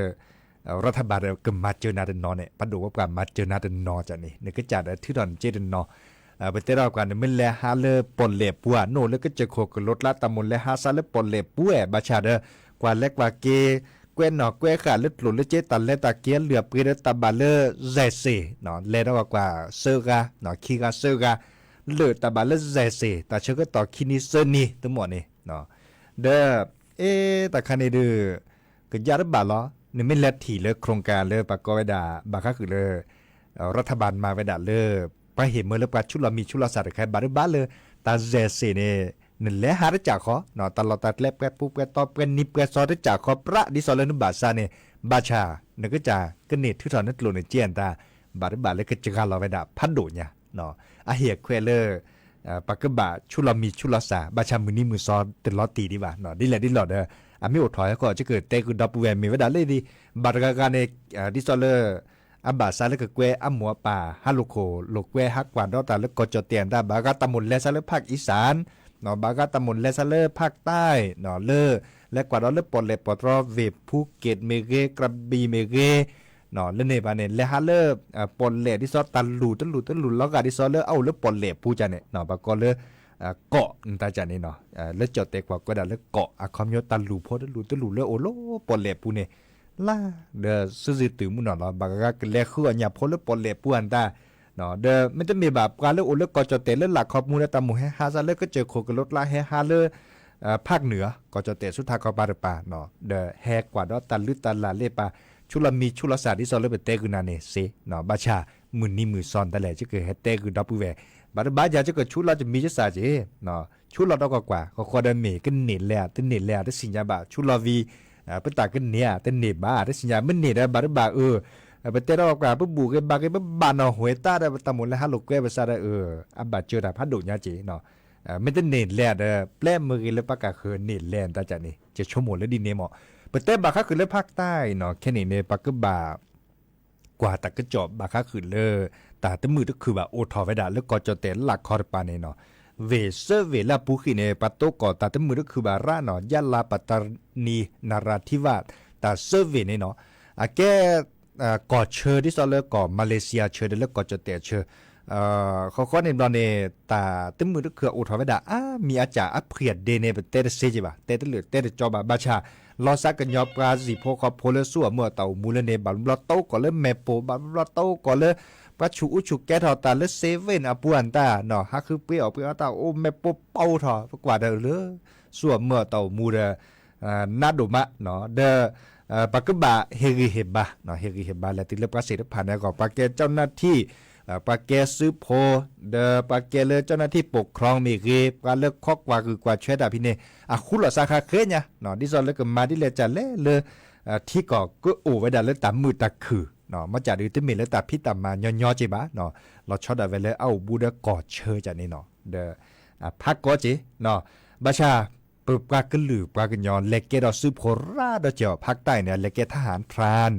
ရၤထဘၢၣ်ဒီးကမၤစၢၤနၤတနီၤန့ၣ် ပှၤဒိၣ်ဝဲပှၤမၤစၢၤနၤတနီၤကန့ၣ် နကစၢ်ဒီးထုးထီၣ်နစ့တနီၤ ပတဲထီၣ်ကွၢ် နမ့ၢ်လဲၤဟးလၢပီၣ်လဲၣ်ပူၤဧါ နအိၣ်လၢကစၢၢ်ခိၣ်ကလိကျါ တၢ်မိၣ်လဲၤဟးစးလၢပီၣ်လဲၣ်ပူၤဧါ ဘၣ်ဆၣ်ဒီး ကွၢ်လဲၤကွၢ်က့ၤ ကွဲးနီၣ်ကွဲးဃာ်လၢကျိၣ်လၢစ့ တၢ်လဲၤတၢ်က့ၤအလုၢ်အပှ့ၤဒီးတၢ်ဘၣ်လၢ စဲးစ့ၣ် လဲၤဒီးကွၢ်ဆၢဂၤ ခံဂၤဆၢဂၤ လၢတၢ်ဘၣ်လၢ စဲးစ့ၣ် တၢ်ဆၢကတီၢ်ခံနံၤသၢနံၤတမီၢ်န့ၣ် ဒီး အ့ တၢ်ခါန့ၣ်ဒုး ကယၢ်တဘၣ်လီၤ နမ့ၢ်လဲၤထံၣ်လၢ โครงการ လၢပှၤကိးဝဲဒၣ် ဘၣ်ဃးဃုာ်လၢ ရၤထဘၢၣ်မၤဝဲဒၣ်လၢ ပှၤဟ့ၣ်မၢလၢပှၤဆူးလီၤမံၤဆူးလီၤစၢ်တခါ ဘၣ်တဘၣ်လၢ တၢ်စဲးစ့ၣ်န့ၣ် နလဲၤဟးတကၢ်ဃီ တၢ်လီၢ်တၢ်ကျဲပှဲၤပူၤပှဲၤတီပှဲၤနံၤပှဲၤစီတကၢ်ဃီ ပြးဒ်သိးလၢနဘၣ်ဆါန့ၣ် ဘၣ်ဆၣ် နကစၢ်ကန့ၢ်ထုးထီၣ်နကျိၣ်နစ့အတၢ် ဘၣ်တဘၣ်လၢကစှၤလီၤဝဲဒၣ်ဖးဒိၣ်ညါ အဟ့ၣ်အခွဲးလၢ ပှၤကဘၣ်ဆူးလီၤမံၤဆူးလီၤစၢ် ဘၣ်ဆၣ်မုၢ်နံၤမုၢ်စီတလီၤတံၢ်ဒံးဘၣ် ဒ်လဲၣ်ဒ်လဲၣ်ဒီး အမ့ၢ်အိၣ်ထီၣ်ဟဲဃီ ယကတဲဃုာ်ဒီပုၢ်ဝဲၢ်မ့ၢ်ဝဲဒၣ်လၢဒ် ဘၣ်တဂၤဂၤန့ၣ် ဒ်သိးလၢ အဘၣ်ဆါလၢကကွဲအမိၢ်အပၢ် ဟးလိာ်ခိၣ်လိာ်ကွဲ ဟးကွၢ်ဒီးတၢ်လၢကီၢ်ကၠီၣ်တဲၣ်အတၢ် ဘၣ်ဂၤတၢ်မိၣ်လဲၤဆါလၢ ภาคอีสาน ဘၣ်ဂၤတၢ်မိၣ်လဲၤဆါလၢ ภาคใต้ လၢ လဲၤကွၢ်ဒီးလၢပီၣ်လဲၣ်ပီၣ်တြီ ဝ့ၢ်ဖူက့းမ့ၢ်ဂ့ၤ ကရဘံၣ်မ့ၢ်ဂ့ၤ လၢန့ၣ်ဘၣ်န့ၣ် လဲၤဟးလၢ ပီၣ်လဲၣ်ဒ်သိးတၢ်လူၢ်တလူၢ်တလူၢ်လီၤဂာ်ဒ်သိးလၢအအိၣ်လၢပီၣ်လဲၣ်ပူၤကန့ၣ် ဘၣ်ကီးလၢ ကီးနတၢ်ကန့ၣ် လၢကၠီၣ်တဲၣ်ကွၢ်ကီးဒၣ်လၢကီး အခီပညီတၢ်လူၢ်ဖိတလူၢ်တလူၢ်လၢအိၣ်လၢပီၣ်လဲၣ်ပူၤန့ၣ် လၢ ဒီးစုစုတုၤမုၢ်နီၢ်လီၤ ဘၣ်ဂၤကလဲၤဃုအီၣ်ညၣ်ဖိလၢပီၣ်လဲၣ်ပူၤအတၢ် ဒီးမ့တမ့ၢ်ဘၣ်ပှၤလၢအိၣ်လၢကီၢ်ကၠီၣ်တဲၣ်လၢလၢ်ခီပူၤဒီးတၢ်မိၣ်ဟဲဟးစးလၢကစၢၢ်ခိၣ်ကလိကျါဟဲဟးလၢ ภาคเหนือ ကီၢ်ကၠီၣ်တဲၣ်ဆူထးခီပၤတပၤ ဒီးဟဲကွၢ်ဒီးတၢ်လုၢ်တၢ်လၢ်လၢပှၤ ဆူးလီၤမံၤဆူးလီၤစၢ်ဒ်သိးလၢပတဲဃုာ်နၤန့ၣ်စ့ ဘၣ်ဆၣ် မုၢ်နံၤမုၢ်စီနတၢ်လဲၣ် ယကဟဲတဲဃုာ်ဒီပုၢ်ဝဲၢ် ဘၣ်တဘၣ်ယၤယကဆူးလီၤယမံၤယစၢ်က့ၤ ဆူးလီၤဒီးကွၢ်ကွၢ် ဃီဃီဒီးမ့ၢ်ကန့ၢ်လဲၣ်ဧါ တန့ၢ်လဲၣ်ဧါ တသ့ၣ်ညါဘၣ် ဆူးလီၤဝံၤ ပတၢ်ကန့ၢ်ဧါ တန့ၢ်ဘၣ် တသ့ၣ်ညါ မ့ၢ်န့ၢ်ဒီးဘၣ်တဘၣ်အၢ ပတဲထီၣ်ကွၢ် ပဘူၣ်ဂ့ၤဘါဂ့ၤ ပဘၣ်နီၢ်ဟူးတၢ်ဒီး ပတၢ်မိၣ်လဲၤဟးလိာ်ကွဲပစးဒီး အဘၣ်စၢၤတၢ်ဖးဒိၣ်ညါက့ၤ မ့ၢ်တန့ၢ်လဲၣ်ဒီး ပျဲမ့ၢ်ဂ့ၤလၢပှၤကဃၢၤန့ၢ်လဲၣ် နတၢ်ကန့ၣ် ယဆိကမိၣ်လၢဒ်န့ၣ်မး ပတဲဘၣ်ဃးဃုာ်လၢ ภาคใต้ ခဲန့ၣ်န့ၣ် ပှၤကဘၣ် ကွၢ်တၢ်ကစီၣ်ဘၣ်ဃးဃုာ်လၢ တၢ်တမုာ်တခုၣ်ဘၣ်အိၣ်ထီၣ်ဝဲဒၣ်လၢကီၢ်ကၠီၣ်တဲၣ်လၢ်ခီတပၤန့ၣ်နီၤ ဝ့ၢ် survey လၢအပူၤဃံန့ၣ် ပှၤတိကိးတၢ်တမုာ်တခုၣ်ဘၣ်ရၣ်နီၤ ယလါ ပတၢ်နံၤ နရၣ်ထံဝၣ် တၢ် survey န့ၣ်နီၤ အကဲ ကီၢ်ဆၢဒ်သိးလၢကီၢ် Malaysia ဆၢဒီးလၢကီၢ်ကၠီၣ်တဲၣ်ဆၢ ဃီဃီန့ၣ်ဘျီန့ၣ် တၢ်တမုာ်တခုၣ်အိၣ်ထီၣ်ဝဲဒၣ် အါမံၤအါစၢ်အဖှံၣ်အဒ့န့ၣ် ပတဲတစ့က့ၤဘၣ် တဲတလၢာ်တဲတကၠီဘၣ် ဘၣ်ဆၣ် လီၤစးကညီၤပှၤစံၣ်ဖိဃီဖိလၢဆူၣ်အီၣ်မုာ်အီၣ်တၢ်အိၣ်မူလၢန့ၣ် ဘၣ်ဘျီဘျီတအိၣ်ကီးလၢမဲာ်ပိၢ် ဘၣ်ဘျီဘျီတအိၣ်ကီးလၢ ပှၤဆူၣ်အူဆူၣ်ကဲထီၣ်တၢ်လၢ seven အပူၤအတၢ်နီၤ ဟးဃုပှ့ၤအီၣ်ပှ့ၤအီတၢ်အိၣ် မဲာ်ပိၢ်ပိၢ်ထီၣ် ပကွၢ်ဒီးလၢ ဆူၣ်အီၣ်မုာ်အီၣ်တၢ်အိၣ်မူဒီး နးဒိၣ်မးနီၤ ဒီး ပကဘၣ်ဟ့ၣ်ဂံၢ်ဟ့ၣ်ဘါနီၤ ဟ့ၣ်ဂံၢ်ဟ့ၣ်ဘါလဲၤတုၤလၢပှၤသ့ၣ်တဖၣ်န့ၣ်အဂီၢ် ပှၤကဲကၠီၣ်နၢ်ထံၣ် ပှၤကဲစုဖိ ဒီးပှၤကဲလၢကၠီၣ်နၢ်ထံၣ်ပိာ်ခြီမ့ၢ်ဂ့ၤ ပှၤလၢခီကွၢ်ဂုာ်ကွၢ်ဆၢတၢ်ဖဲန့ၣ် အဃူလိာ်စးခါဃဲညါနီၤ ဒ်သိးလၢကမၤဒ်လဲၣ်ကလဲၣ်လၢ ထံကီၢ်ကအိၣ်ဝဲဒၣ်လၢတၢ်မုာ်တၢ်ခုၣ်နီၤ မ့ၢ်ကၢ်ဒုးတမ့ၢ်လၢတၢ်ဖံးတၢ်မၤညီညီက့ဘၣ်နီၤ လီၤဆီဒၣ်ဝဲလၢအအိၣ်ဘူးဒီးကီၢ်ဆၢကၢ်န့ၣ်နီၤ ဒီး ဖးကီးက့နီၤ ဘၣ်ဆၣ် ပပှၤကလုာ်ပှၤကညီလဲၤကဲဒီးစုဖိရၣ်ဒီးက့ၤအီၤ ဖးကတၢၢ်န့ၣ် လဲၤကဲ ทหารพราน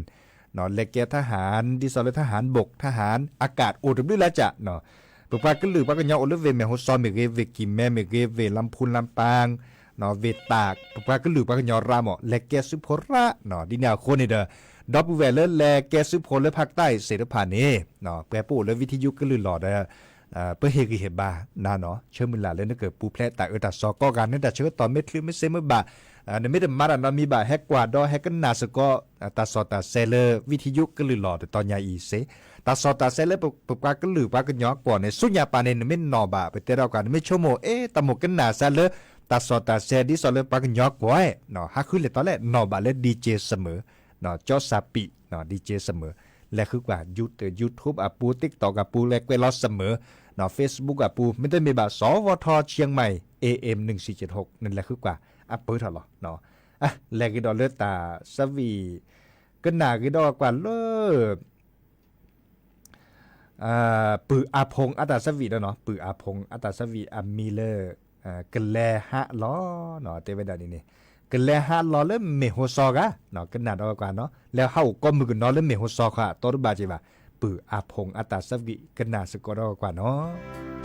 နီၤ လဲၤကဲ ทหาร ဒ်သိးလၢ ทหารบก ทหารอากาศ အိၣ်တဘျုးလၢကၢ်နီၤ ပပှၤကလုာ်ပှၤကညီအိၣ်လၢဝ့ၢ်မ့ၢ်ဟိုစီမ့ၢ်ဂ့ၤ ဝ့ၢ်ကံၢ်မဲမ့ၢ်ဂ့ၤ ဝ့ၢ်လမ်းဖူလမ်းပန်း နီၤ ဝ့ၢ်တၢ် ပပှၤကလုာ်ပှၤကညီရၣ်မး လဲၤကဲစုဖိရၣ်နီၤ ဒ်န့ၣ်အဃိန့ၣ်ဒီး ဒီပုၢ်ဝဲၢ်လၢလဲၤကဲစုဖိလၢဖးကတၢၢ်အံၤသ့ၣ်တဖၣ်န့ၣ် ပှဲၤပအိၣ်လၢဝံထယုကလုၢ်လီၤဒီး ပဟ့ၣ်ဂံၢ်ဟ့ၣ်ဘါနၤနီၤ ဆၢမုၢ်လၢ်လၢနကပူၤဖျဲးတၢ်အၢတၢ်သီ ကိးဂၤန့ၣ် တၢ်ဆၢကတီၢ်မ့ၢ်ချုးမ့ၢ်စ့မ့ၢ်ဘၣ် နမ့ၢ်တမၤတၢ်နီတမံၤဘၣ် ဟဲကွၢ်ဒီးဟဲကနၣ်စ့ၢ်ကီး တၢ်စီၣ်တၢ်ဆဲးလၢဝံထယုကလုၢ်လီၤတတီၤညါအံၤစ့ၢ် တၢ်စီၣ်တၢ်ဆဲးလၢပပှၤကလုာ်ပှၤကညီကွီၢ်န့ၣ် ဆူညါပာ်န့ၣ် နမ့ၢ်နီၣ်ဘၣ် ပတဲဒီးကွၢ် နမ့ၢ်ဆိကမိၣ် အ့ တၢ်မိၣ်ကနၣ်စ့ၢ်လၢ တၢ်စီၣ်တၢ်ဆဲးဒ်သိးလၢပှၤကညီကွီၢ် ဟးဃုလဲၤတီလဲၣ် နီၣ်ဘၣ်လၢ DJ စမုၢ် ကၠီစၢ်ပံး DJ စမုၢ် လဲၤဃုကွၢ် YouTube အပူၤ TikTok အပူၤ လဲၤကွဲးလီၤစမုၢ် Facebook အပူၤ မ့တမ့ၢ်ဘၣ် สวท เชียงใหม่ เอเอ็มหนึ่งสี่เจ็ดหก နလဲၤဃုကွၢ် အပၢၢ်ထီၣ်လီၤ လဲၤဂ့ၤဒီးလၢတၢ်ဆၢဝံၣ် ကနၣ်ဂ့ၤဒီးကွၢ်လၢ ပုၢ်အါဖီအတၢ်ဆၢဝံၣ်ဒီးနီၤ ပုၢ်အါဖီအတၢ်ဆၢဝံၣ်အမံၤလၢ ကလဲၤဟးလီၤနီၤ တဲဝဲဒၣ်န့ၣ်န့ၣ် ကလဲၤဟးလီၤလၢမ့ၢ်ဟိုစီဂၤနီၤ ကနၣ်ဒီးကွၢ်နီၤ လဲၤဟးအိၣ်ကိးမုၢ်ကနီၤလၢမ့ၢ်ဟိုစီခီ အတီတဘၣ်က့ၤဘၣ် ပုၢ်အါဖီအတၢ်ဆၢဝံၣ် ကနၣ်စ့ၢ်ကီးဒီးကွၢ်နီၤ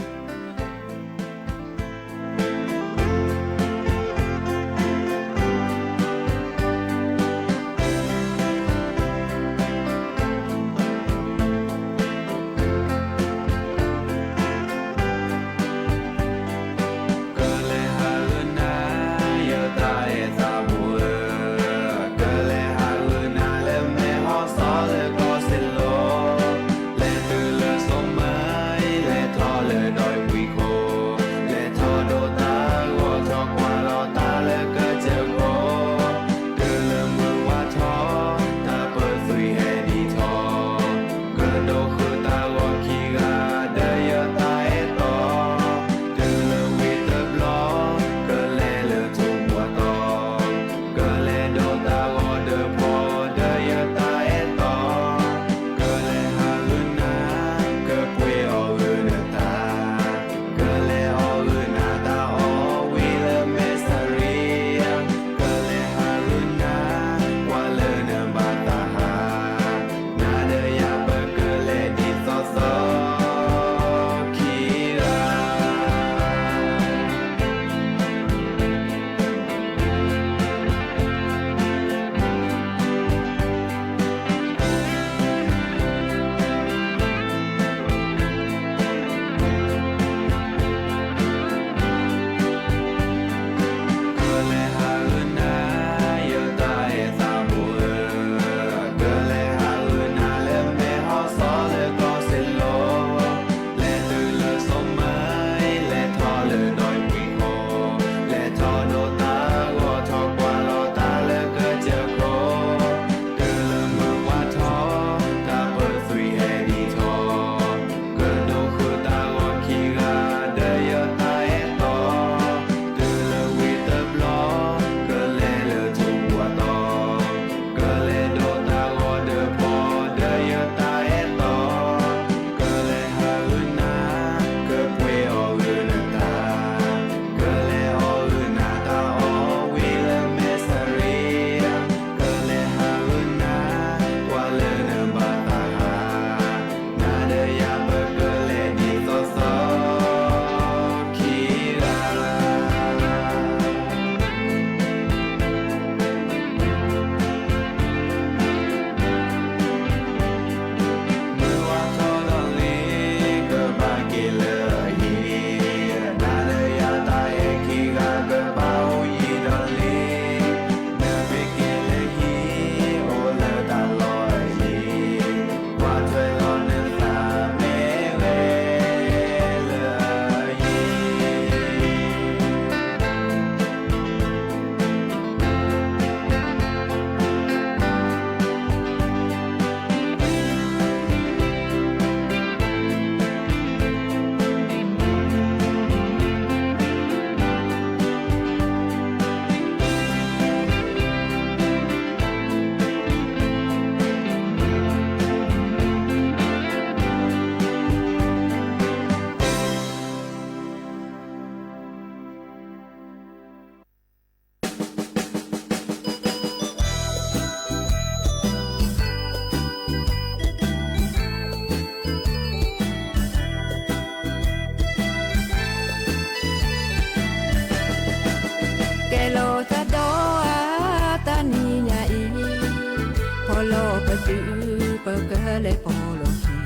တုၤပကလဲၤပိာ်လီၢ်ခံ,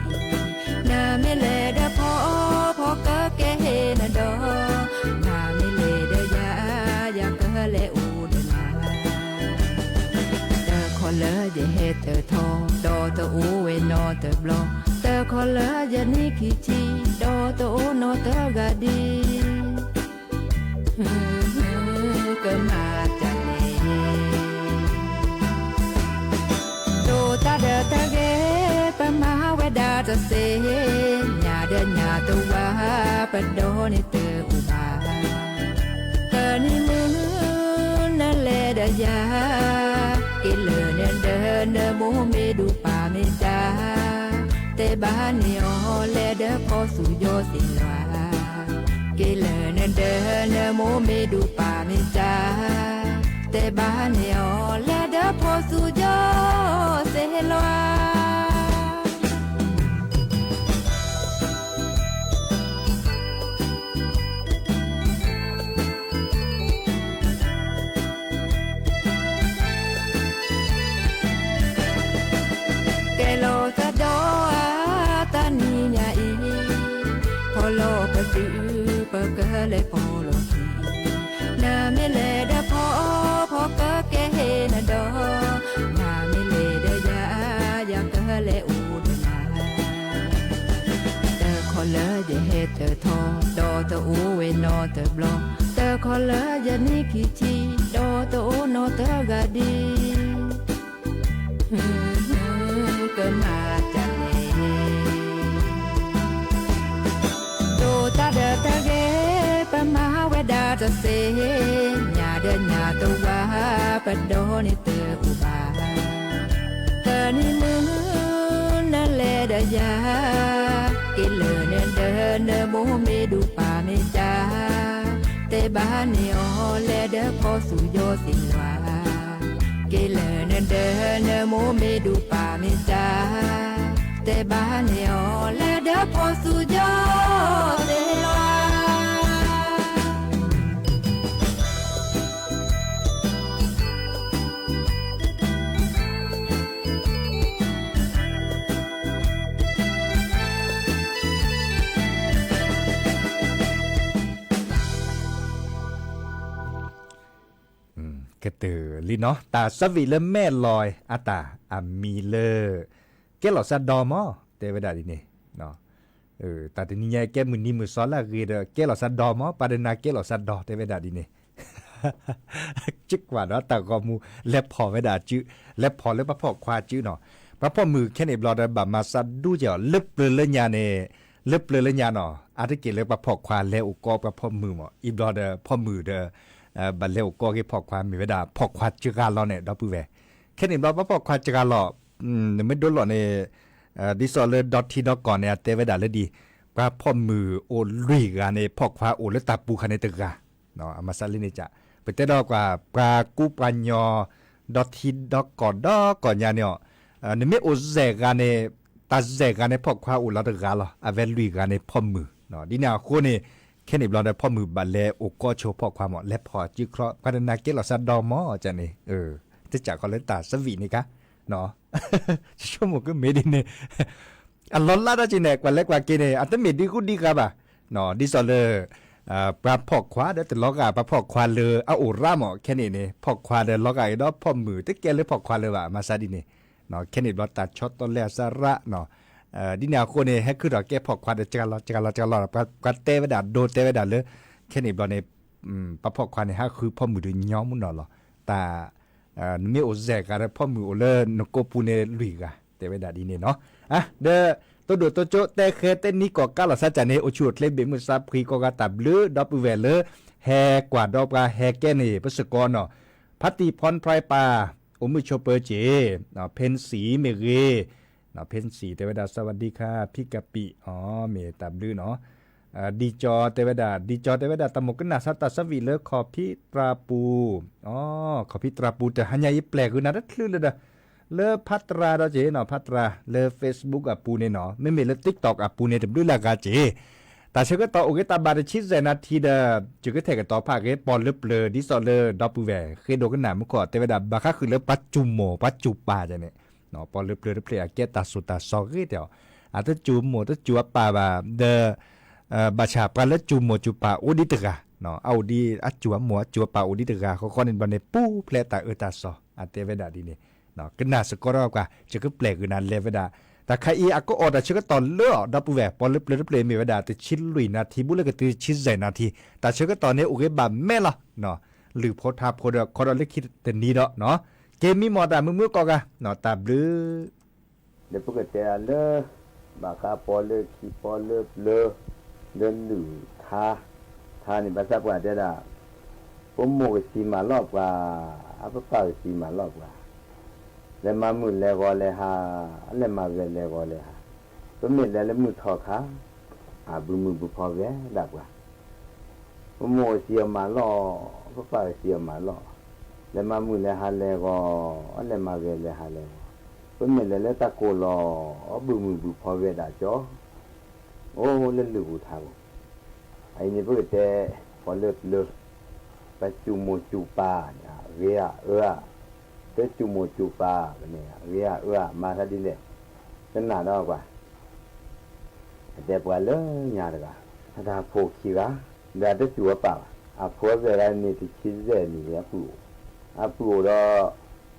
နမ့ၢ်လဲၤဒီးဖီ ဖီကကဲဟ့ၣ်နဒီး, နမ့ၢ်လဲၤဒီးယၤ ယကလဲၤအိၣ်ဒီးနၤ, တခီလၢယဟဲတထီ, ဒီးတအိၣ်ဝဲနီတဘျီ, တခီလၢယနံၣ်ခံဆံ, ဒီးတအိၣ်နီတဂၤဒံး ကမၤတၢ်လဲၣ်. ဒိၣ်တၢ်ဒီးတၢ်ဂ့ၤ ပမၤဝဲဒၣ်တသ့, ညၣ်ဒီးညၣ်တဝါ ပဒီန့ၣ်တအိၣ်ဘၣ်. တနံၤမုၢ်နလဲၤဒီးယၤ, က့ၤလၢနဒီးနမိၢ်မ့ၢ်ဒူပၢ်မ့ၢ်တၢ်, တဲဘၣ်န့ၢ်အီၤလဲၤဒီးဖီသူၣ်ယီၤသ့ၣ်လွၤ က့ၤလၢနဒီးနမိၢ်မ့ၢ်ဒူပၢ်မ့ၢ်တၢ်, တဲဘၣ်န့ၢ်အီၤလဲၤဒီးဖီသူၣ်ယီၤသ့ၣ်လွၤ. ကဲလီၤသးဒီးအတၢ်နံၤညါအံၤ, ဖီလီၤပတုၤ ပကလဲၤပိာ်လီၢ်ခံ, နမ့ၢ်လဲၤဒီးဖီ ဖီကကဲဟ့ၣ်နဒီး, နမ့ၢ်လဲၤဒီးယၤ ယကလဲၤအိၣ်ဒီးနၤ တခီလၢယဟဲတထီ, ဒီးတအိၣ်ဝဲနီတဘျီ, တခီလၢယနံၣ်ခံဆံ, ဒီးတအိၣ်နီတဂၤဒံး ကမၤတၢ်လဲၣ်. ဒိၣ်တၢ်ဒီးတၢ်ဂ့ၤ ပမၤဝဲဒၣ်တသ့, ညၣ်ဒီးညၣ်တဝါ ပဒီန့ၣ်တအိၣ်ဘၣ်. တနံၤမုၢ်နလဲၤဒီးယၤ, က့ၤလၢနဒီးနမိၢ်မ့ၢ်ဒူပၢ်မ့ၢ်တၢ်, တဲဘၣ်န့ၢ်အီၤလဲၤဒီးဖီသူၣ်ယီၤသ့ၣ်လွၤ က့ၤလၢနဒီးနမိၢ်မ့ၢ်ဒူပၢ်မ့ၢ်တၢ်, တဲဘၣ်န့ၢ်အီၤလဲၤဒီးဖီသူၣ်ယီၤသ့ၣ်လွၤ. ကတၢၢ်လံနီၤ, တၢ်ဆၢဝံၤလၢမဲာ်လီၤအတၢ်အမံၤလၢ ကဲလီၤစၢ်ဒီမး တဲဝဲဒၣ်ဒ်န့ၣ်, တၢ်တနံၤညါကဲမုၢ်နံၤမုၢ်သီလၢအဂ့ၤဒီး ကဲလီၤစၢ်ဒီမး ပှၤတနာ်ကဲလီၤစၢ်ဒီ တဲဝဲဒၣ်ဒ်န့ၣ် ကကွၢ်ဒီးတၢ်ဂီၤမူ လဲၤဖီၣ်ဝဲဒၣ်အစု, လဲၤဖီၣ်လၢပှၤဖီၣ်ခွါအစုနီၤ, ပှၤဖီၣ်မုၢ်ခဲန့ၣ်ဘျီဒီး ဘၣ်မၤစၢ်ဒူက့ၤအီၤ လၢပျၢၤလၢညါန့ၣ်, လၢပျၢၤလၢညါနီၤ, အါတက့ၢ်လၢပှၤဖီၣ်ခွါလဲၤအိၣ်ကီးပှၤဖီၣ်မုၢ်မး, အံၤဘျီဒီးဖီၣ်မုၢ်ဒီး ဘၣ်လဲၤအိၣ်ကီးက့ၤဖီၣ်ခွါ မ့ၢ်ဝဲဒၣ်ဖီၣ်ခွါစှၤလီၤန့ၣ် ဒီပုၢ်ဝဲၢ်, ခဲန့ၣ်ဘျီပှၤဖီၣ်ခွါစှၤလီၤ, နမ့ၢ်ဒိလီၤန့ၣ် ဒ်သိးလၢဒီထံဒီကီၢ်န့ၣ် အတဲဝဲဒၣ်လၢဒ် ပှၤဖီၣ်မုၢ်အိၣ်လွံၢ်ဂၤန့ၣ် ဖီၣ်ခွါအိၣ်လၢတၢ်ပူၤခါန့ၣ်တဂၤ, အမၤစၢ်လံန့ၣ်က, ပတဲဒီးကွၢ် ပှၤကူပှၤညီ ဒီထံဒီကီၢ်ဒီကီၢ်ညါန့ၣ်, နမ့ၢ်အိၣ်စဲးဂၤန့ၣ်, တၢ်စဲးဂၤန့ၣ် ဖီၣ်ခွါအိၣ်လီၤတဂၤလီၤ, အဝဲလွံၢ်ဂၤန့ၣ်ဖီၣ်မုၢ်, ဒ်န့ၣ်အဃိန့ၣ် ခဲန့ၣ်ဘျီဒီး ဖီၣ်မုၢ်ဘၣ်လဲၤအိၣ်ကီးဆိဖီၣ်ခွါမး လဲၤဖီၣ်စုချီ ပှၤတနာ်ကဲလီၤစၢ်ဒီမးန့ၣ်, တစးဃီလၢတၢ်ဆၢဝံၤန့ၣ်ခါ ဆိကမိၣ်ကမ့ၢ်ဒ်န့ၣ်, အလီၤလးတၢ်က့ၤန့ၣ် ကွၢ်လဲၤကွၢ်က့ၤန့ၣ် အတမ့ၢ်ဒ်ဃူဒ်ဃါဘၣ်, ဒ်သိးလၢ ပှၤဖီၣ်ခွါဒီးတလီၤဂာ် ပှၤဖီၣ်ခွါလၢအအိၣ်ရၣ်မး ခဲန့ၣ်န့ၣ် ဖီၣ်ခွါဒီးလီၤဂာ်က့ၤဒီးဖီၣ်မုၢ် တကဲလၢဖီၣ်ခွါလၢၤဘၣ် မၤစၢ်ဒ်န့ၣ်, ခဲန့ၣ်ဘျီတၢ်ဆီတလဲအစၢ်ရၣ်, ဒ်န့ၣ်အဃိန့ၣ် ဟဲခုၣ်ထီၣ်ကဲဖီၣ်ခွါဒီးစှၤလီၤ စှၤလီၤ စှၤလီၤ, ပှၤတဲဝဲဒၣ်ဒိ တဲဝဲဒၣ်လၢ ခဲန့ၣ်ဘျီန့ၣ် ပှၤဖီၣ်ခွါန့ၣ် ဟးဃုဖီၣ်မုၢ်ဒီးညီမူနီၢ်လီၤ, တၢ် နမ့ၢ်အိၣ်စဲးဂၤဒီးဖီၣ်မုၢ်အိၣ်လၢနကိးပူၤန့ၣ်လွံၢ်ဂၤ တဲဝဲဒၣ်ဒ်န့ၣ်နီၤ, ဒီး တိဒိၣ်တိကၠိ တဲဃဲတဲနံၣ်ကီၢ်ကးလီၤစၢ်ကၢ်န့ၣ် အိၣ်ဆူၣ်အိၣ်ချ့ဘ့ၣ်မုၢ်ဆါဖှံကိးဂၤတၢ်ဘျုး ဒီပုၢ်ဝဲၢ်လၢ ဟဲကွၢ်ဒီးပှၤဟဲကဲန့ၣ် ပစ့ၢ်ကီးနီၤ, ဖါတံၢ်ဖီနဖျါပၢ် အိၣ်မုာ်ဆိးပၢၤက့ၤ, ဖဲနစံမ့ၢ်ဂ့ၤ, ဖဲနစံတဲဝဲဒၣ် สวัสดีค่ะ ဖံကပံး အီ မ့ၢ်တၢ်ဘျုးနီၤ, ဒ်ကၠီတဲဝဲဒၣ် ဒ်ကၠီတဲဝဲဒၣ် တၢ်မိၢ်ကနၣ်ဆါတၢ်ဆၢဝံၤလၢခီၣ်ဖံးတြၤပူၤ, အီ ခီၣ်ဖံးတြၤပူၤ တဟါညါအံၤပျဲၢ်ဂုာ်နၤတချုးလၢဒီး လၢဖးတြၤဒီးက့ၤနီၤ ဖးတြၤ လၢ Facebook အပူၤန့ၣ်နီၤ မ့မ့ၢ်လၢ TikTok အပူၤန့ၣ် တဘျုးလၢအဂၤက့ၤ, တၢ်ဆၢကတီၢ်အိၣ်က့ၤတၢ်ဘၣ်တဆံစဲးနၣ်ထံဒီး ယကထဲးကတီၤဖးက့ၤ ပီၢ်လၢပျၢၤ ဒ်သိးလၢဒီပုၢ်ဝဲၢ် ဃ့ဒိကနၣ်မူခိၣ် တဲဝဲဒၣ် ဘၣ်ဃးဃုာ်လၢပှၤစူၢ်မိၢ် ပှၤစူၢ်ပၢ်န့ၣ် ပှၤလၢပျၢၤတဖျၢၣ်အကဲတၢ်စိၢ်တၢ်စီၤဂ့ၤတဲအီၤ, အတစိၢ်မိၢ်တစိၢ်အပၢ်ဘၣ်, ဒီး ဘၣ်ဆၣ်ပှၤလၢစိၢ်မိၢ်စိၢ်ပၢ်အိၣ်ဒံးတဂၤ, အအိၣ်ဒံး အစိၢ်အမိၢ်အစိၢ်အပၢ်အိၣ်ဒံးတဂၤ ဃီဃီန့ၣ်ဘျီန့ၣ် ပူၤဖျဲးတၢ်အၢတၢ်စီၤ အတဲဝဲဒၣ်ဒ်န့ၣ်, ကနၣ်စ့ၢ်ကီးဒီးပှၤ ယကပျဲၢ်ကွံာ်နၤလဲၤဝဲဒၣ်, တၢ်ခါအံၤအကအီၣ်တၢ်ဆၢကတီၢ်လၢအီၤ ဒီပုၢ်ဝဲၢ် ပှၤလၢပျၢၤတဖျၢၣ်အံၤမ့ၢ်ဝဲဒၣ် တဆံလွံၢ်နၣ်ထံ ဘူးလၢကတုၤတဆံယဲၢ်နၣ်ထံ, တၢ်ဆၢကတီၢ်န့ၣ်အိၣ်ဂ့ၤဘၣ်မဲလီၤ, လုၢ်ဖိထါဖိဒီးခီဒီးလၢခံတနံၤဒီး, က့ၤမံမီၢ်တၢ်မုာ်မုာ်ကိးဂၤ, တၢ်ဘျုး ဒီးပကတဲဒၣ်လၢ ဘၣ်ဃးပီလၢခံပီလၢပျၢၤ လၢလုၢ်ထါ, ထါန့ၣ် ဘၣ်ဆၣ်ပှၤတဲဒၣ် ပမိၢ်ကသံမၤလီၤပှၤ, အပပၢ်ကသံမၤလီၤပှၤ, လဲၤမၤမုာ်လဲၤဂီၤလဲၤဟး, အလဲၤမၤဂဲၤလဲၤဂီၤလဲၤဟး, ပမ့ၢ်လဲၤလၢမုၢ်ထီၣ်ခါ, အဘုမုၢ်ဘုဖီဂဲၤဒၣ်ပှၤ ပမိၢ်ကသံအီၤမၤလီၢ်, ပပၢ်ကသံအီၤမၤလီၢ်, လဲၤမၤမုာ်လဲၤဟးလဲၤဂီၤ, အလဲၤမၤဂဲၤလဲၤဟးလဲၤဂီၤ, ပမ့ၢ်လဲၤလၢတၢ်ကိၢ်လီၤ, အဘုမုၢ်ဘုဖီဂဲၤဒၣ်ကၠီ, အိၣ်လၢလုၢ်ဟူထါပူၤ, အအံၤန့ၣ်ပကတဲ ပှၤလၢပျၢၤ, ပစိၢ်မိၢ်စိၢ်ပၢ်န့ၣ် ဂ့ၤဧါအၢဧါ, တစိၢ်မိၢ်စိၢ်ပၢ်န့ၣ် ဂ့ၤဧါအၢဧါ မၤတၢ်ဒ်လဲၣ်, ကနၣ်ဒီးပှၤ အတဲပှၤလၢညါတဂၤ, အတၢ်ဖိခံဂၤ, ဒီးတစိၢ်အပၢ်ဘၣ်, အဖိအသၢဂၤန့ၣ် တဆံယဲၢ်နံၣ်အပုၢ်အိၣ်, အပုၢ်အိၣ်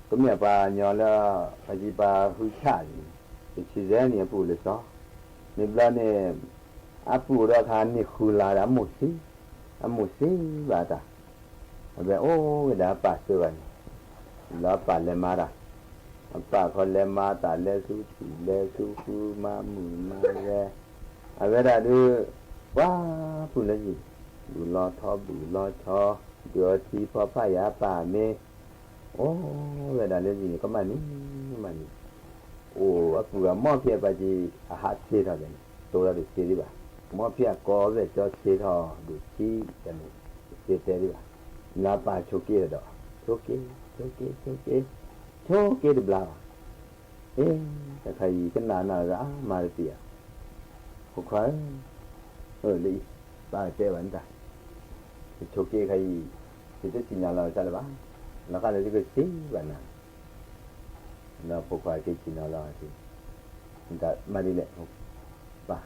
ဒီး ကမ့ၢ်ပှၤညီလၢ ပှၤကံပှၤဟုဆၣ်န့ၣ်, တဆံယဲၢ်နံၣ်အပုၢ်အိၣ်လၢစီၤ, မ့ၢ်ဘျီန့ၣ် အပုၢ်အိၣ်ဒီးအခါန့ၣ်ဃုလါဒီးအမိၢ်သံ, အမိၢ်သံဘၣ်တၢ် အဝဲအိၣ်ဝဲဒၣ်အပၢ်သၢဂၤန့ၣ်, လၢအပၢ်လဲၤမၤတၢ်, အပၢ်ခီလဲၤမၤတၢ်လဲၤဆူထံၣ်လဲၤဆူဃုမၤမုာ်မၤဂဲၤ, အဝဲဒၣ်ဒုး, ပှၤပုၢ်လၢယံၤ, ဘုၣ်လီၤထီဘုၣ်လီၤဆီ, ဒုးအီထံဖီဖးယၤအပၢ်မ့ၢ်, အိၣ်ဝဲဒၣ်လၢယံၤန့ၣ် ကမၣ်နံၤ, ကမၣ်နံၤ, အိၣ်အပုၢ်ဂၤမီၢ်ဖံးအပၢ်ကံ အဟးဆ့ထီၣ်န့ၣ် တိၤလီၤတဆ့ဒံးဘၣ်, မီၢ်ဖံးအကိးဝဲၢ်ကၠီဆ့ထီၣ်ဒိၣ်ဆံတန့ၣ်, တဆ့တဲဒံးဘၣ်, လၢအပၢ်ဆိးက့ဒီး, ဆိးက့, ဆိးက့, ဆိးက့, ဆိးက့တဘျါဘၣ်, အ့, တခါအံၤကနၣ်နၢ်ဂၤမၤတသ့ဧါ, ဖိခွါဧၢ, လၢအံၤ, ပၢ်တဲဘၣ်နတၢ်, ယဆိးက့ခါအံၤ, ယတသ့ၣ်ညါလီၤတၢ်လၢၤဘၣ်, လီၤဃၣ်လၢယကသ့ဘၣ်နၤ ဒီးဖိခွါက့ၤဆ့ၣ်နီၤလီၤ, မၤဒ်လဲၣ်, ပၢ်,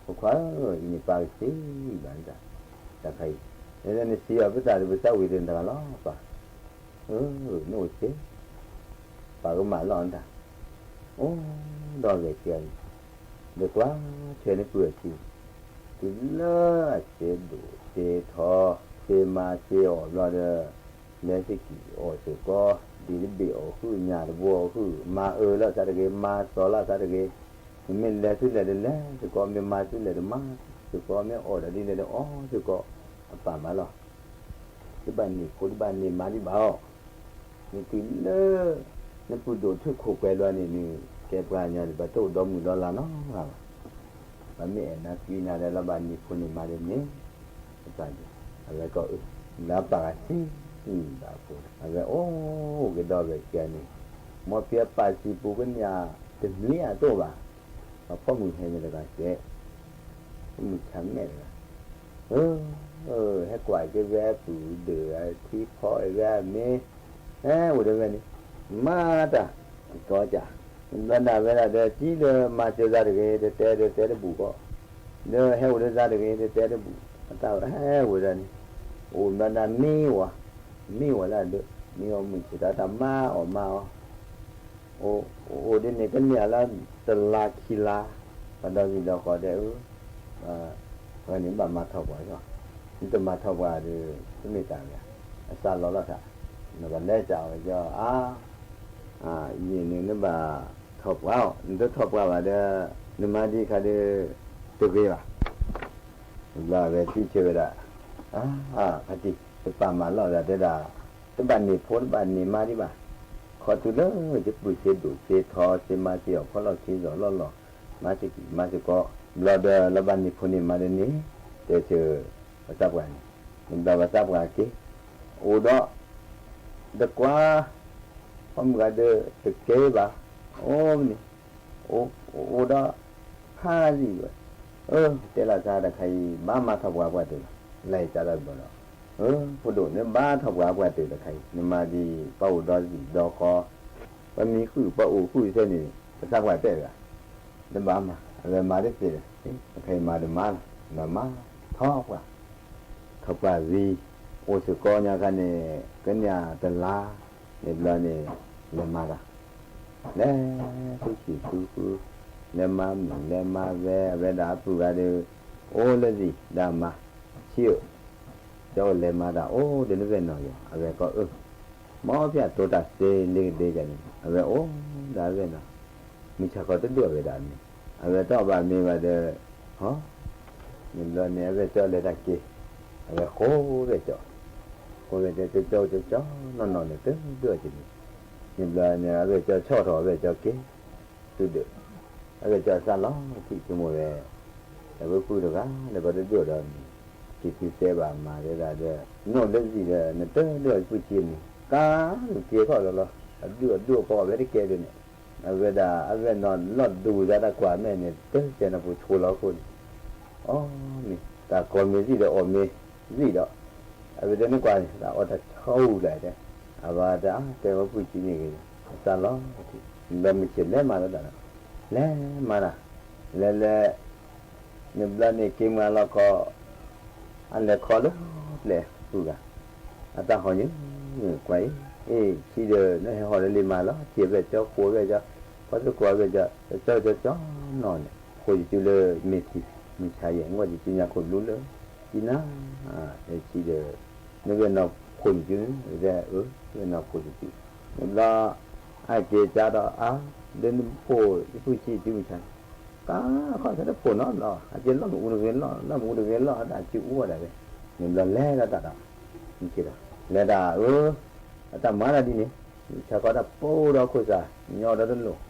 ဖိခွါဧၢ, အံၤန့ၣ်ပၢ်ကသ့ဘၣ်နတၢ်, တၢ်ခါအံၤ, နစံးအီၤပတၢ်ဒီးပသးဝံၤတဂၤလီၤ, ပၢ်, နအိၣ်သ့, ပၢ်ကမၣ်လီၤနတၢ်, အိၣ်ဒီးဂဲၤဆ့အံၤ, ဒီးကွၢ်ထွဲန့ၢ်ပုၢ်အခံ တုၤလၢအစ့ဒိၣ်စ့ထီ, စ့မၤစ့အီၣ်ဘျီဒီး, လဲၤသကံၢ်အီၣ်စ့ၢ်ကီး, ဒံးတဘ့ၣ်အီၣ်ဟုၣ်ညၣ်တဘိအီၣ်ဟုၣ်, မၤအၢလီၤသးတဂ့ၤ, မၤစီၤလီၤသးတဂ့ၤ, မ့ၢ်လဲၤဆူလဲၣ်ဒီးလဲၤစ့ၢ်ကီး, မ့ၢ်မၤဆူလဲၣ်ဒီးမၤစ့ၢ်ကီး, မ့ၢ်အီၣ်ဒီးဒ်လဲၣ်ဒီးအီၣ်စ့ၢ်ကီး, အပၢ်မၤလီၤ တဘၣ်န့ၢ်ဖိတဘၣ်န့ၢ်မါဒံးဘၣ်အီၤ, နတုၤလၢ နပုၢ်ဒိၣ်ထူၣ်ခိၣ်ပှဲၤလီၤန့ၣ် နကဲပှၤကညီန့ၣ် ပှၤတအိၣ်ဒီမုၢ်ဒီလါနီတဂၤဘၣ်, ပှၤမ့ၢ်အဲၣ်နၤကွံနၤဒီး လီၤဘၣ်န့ၢ်ဖိန့ၢ်မါဒီးန့ၣ်, အဝဲကအု လၢအပၢ်ဂၤစံးဘၣ်အဖိ, အဝဲအိၣ်က့ၤဒီးဂဲၤဆ့န့ၣ်, မ်ပှၤပာ်စံးပူၤကန့ၢ်တနွံအတအိၣ်ဘၣ်, ပှၤဖီမုၢ်ဟဲန့ၣ်တဂၤစဲး မုၢ်ဆါမဲာ်တဂၤ, ဟဲကွၢ်က့ၤဝဲပုၢ်ဒၢးထံဖီအဝဲအမ့ၢ်, ဟဲအိၣ်ဒီးဝဲန့ၣ်, မၤတၢ်, ကီကၢ်, ဘျီဒၣ်ဝဲဒၣ်ဒီး စံးလၢမၤစၢၤသးတဂ့ၤ တတဲဒီးတဲတဘူၣ်ကီး, ဒီးဟဲအိၣ်ဒီးသးတဂ့ၤ တတဲတဘူၣ်, အတၢ်ဟဲအိၣ်ဒီးန့ၣ်, အိၣ်ဘျီဒၣ်မ့ၢ်ဝဲ, မ့ၢ်ဝဲလၢအဒၢး, မ့ၢ်အီၣ်မုၢ်ဆ့ၣ်ဒီးတၢ်မၤအီၣ်မၤအီၣ် အိၣ်ဒ်န့ၣ် ကန့ၢ်အလၢတလါခံလါ, ပှၤဒီဂံၢ်ဒီဂီၤတဲအၢ, ဝဲန့ၣ်ဘၣ်မၤထီၣ်ပှၤလီၤ, နတမၤထီၣ်ပှၤဒီး တမ့ၢ်တၢ်ဂ့ၤ, အစးလီၤလီၤထး, နကလဲၤစးအီၤကီအါ, ယံာ်န့ၣ်နဘၣ်ထီၣ်ပှၤအီၤ နတထီၣ်ပှၤဘၣ်ဒီး နမၤဒ်ခါဒီး တဂ့ၤဘၣ် ဘျီအဝဲသံဆၢဝဲဒၣ်, ဖါတံၢ် တပာ်မၤလီၢ်ဒၣ်တဲဒၣ်, တဘၣ်န့ၢ်ဖိတဘၣ်န့ၢ်မါဒံးဘၣ်, ခီတုၤလၢယပုၢ်စ့ဒိၣ်စ့ထီ စ့မၤစ့အီၣ်ခီလီၢ်ခံစီၤလီၢ်လီၢ်, မၤစ့ကံၢ်မၤစ့ကီး, ဘျီဒီးလီၤဘၣ်န့ၢ်ဖိန့ၢ်မါဒီးန့ၣ်, တဲဆၢ, ပသးပှၢ်န့ၣ်, နဘျီပသးပှၢ်က့ၤ, အိၣ်ဒီး တကွၢ်, ဖီမုၢ်ဂၤဒီးတကဲဘၣ်, အိၣ်န့ၣ်, အိၣ်ဒီး, ဖးလံဝဲ, အၢ တဲလီၤသးတခါအံၤ ဘၣ်မၤထီၣ်ပှၤပှၢ်တၢၢ်လီၤ, လဲၤကၢ်လီၤဘျီဒီး, အၢ ဖိဒိၣ်န့ၣ်ဘၣ်ထီၣ်ပှၤပှၢ်တၢၢ်တခါအံၤ နမၤဒ်ပှၤအိၣ်ဒီးဂံၢ်ဒီးဃီ, ပှၤမံဃုာ် ပှၤအိၣ်ဃုာ်တဖဲန့ၣ် ပသးပှၢ်တဲဝဲဒၣ်, တဘၣ်မၤ, အဝဲမၤတသ့ဒီး, ပခဲအံၤမၤတမၤလီၤ, နမၤ, ထီၣ်ပှၢ်, ထီၣ်ပှၢ်ဝံၤ, အိၣ်စ့ၢ်ကီးညါခါန့ၣ် ကညၣ်တလါ, န့ၣ်ဘျီန့ၣ် လဲၤမၤတၢ်, လဲၤဃုဆံၣ်ဃုဃု, လဲၤမၤမုၣ်လဲၤမၤဝဲ အဝဲဒၣ်အပုၢ်ဂၤဒီး အိၣ်လၢလံာ်ဒီးမၤ, ဆံးဧၢ, ကၠီအိၣ်လဲၤမၤတၢ်အိၣ်ဒီးနဝဲၢ်နီၢ်ယီၤ အဝဲကီးအၢ, မ်ဖဲအတိၤတၢ်စ့လ့ကဒ့ယၤန့ၣ် အဝဲအိၣ်ဒီးအဝဲၢ်နီၢ်, မုၢ်ဆါခီတဒိၣ်အဝဲဒၣ်မ့ၢ်, အဝဲတအီၣ်ဘၣ်မ့ၤဘၣ်ဒီး, ဟီ, န့ၣ်ဘျီန့ၣ် အဝဲၢ်ကၠီလဲၤတၢ်က့ၤ, အဝဲဃိဝဲၢ်ကၠီ, ဃိဝဲၢ်ကၠီ ကၠီကၠီနီၢ်နီၢ်န့ၣ် တဒိၣ်က့ၤန့ၣ်, န့ၣ်ဘျီန့ၣ် အဝဲၢ်ကၠီဆီၣ်ထီၣ် အဝဲၢ်ကၠီက့ၤ သုဒၢး, အဝဲၢ်ကၠီအသးလီၤထံၣ်ဆိကမိၣ်ဝဲ, တၢ်ဝဲပုၢ်တဂၤ လၢကီးတဒိၣ်ဒီးန့ၣ်, က့ၤသုစဲဘၣ်မၤတဲဒၣ်ဒီး နီၢ်လၢယံၤဒီး နတဒိၣ်ပုၢ်က့ၤန့ၣ် ကါလူၤက့ၤခီၣ်လီၤလီၤ, အဒုၣ်အဒိၣ်ကီးဝဲတကဲဒၣ်န့ၣ်, အဝဲဒၣ်အဝဲၢ်နီၢ်လီၤဒူသးတၢ်ကွၢ်မဲာ်န့ၣ် တကဲနဖိဆိလီၤခိၣ်န့ၣ်, အီၣ်မ့ၤ တၢ်ကီၢ်မ့ၤသံၣ်ဒီးအီၣ်မ့ၤသံၣ်ဒီး, အဝဲတဲနကွၢ်န့ၣ် တၢ်အီၣ်တၢ်ဆိးလၢတဲ, အဝဲတဲအါတဲဝဲပုၢ်က့ၤန့ၣ်ဂ့ၤ, အသးလီၤထံၣ်, ဘျီမုၢ်ဆ့ၣ်လဲၤမၤလီၤတၢ်ဒီး, လဲၤမၤတၢ်, လဲၤလဲၤ န့ၣ်ဘျီန့ၣ်က့ၤမုၢ်အလီၢ်ခီ, အလဲၤခီလၢပျဲၢ်ပုၢ်ဂၤ, အတၢ်ဟီၣ်ညါ, ကွၢ်အံၤ, အ့ၣ် ဆံးဒီးနဟဲဟီၣ်လၢလံာ်မးလီၤ, ထံၣ်အဝဲၢ်ကၠီဃိဝဲၢ်ကၠီ, ဖီသကိးအဝဲၢ်ကၠီ, ကၠီကၠီကၠီနီၢ်န့ၣ် ဃိာ်ယစုလၢမ့ၢ်ထံ, မုၢ်ဆါယဲၢ် ငီၢ်ယစုညါခိၣ်ဘျူလၢ, ကံနါ, အ့ၣ် ဆံးဒီး နဝဲၢ်နီၢ်ခိၣ်ယစု, ဝဲၢ်နီၢ်ခိၣ်ယစု, န့ၣ်ဘျီ အက့ၤကၢ်ဒီးအါ, ဒီးနဖိ ယပုၢ်ဆံးစုမုၢ်ဆါန့ၣ်, ကါခီၣ်ဆၢတဖိနီတဘျီ, အက့ၤလီၢ်မ့ၣ်အူတဂ့ၤလီၢ်, လီၢ်မ့ၣ်အူတဂ့ၤလီၢ် အတၢ်စုအူဝဲဒၣ်ဝဲ, န့ၣ်ဘျီလဲၤဒီးတၢ်ဒီး, လဲၤဒၣ်ဧၢ, အတၢ်မၤတၢ်ဒ်န့ၣ်, မုၢ်ဆါခီတၢ်ပိဒီးခိၣ်စး, ညီဒီတလိၣ်,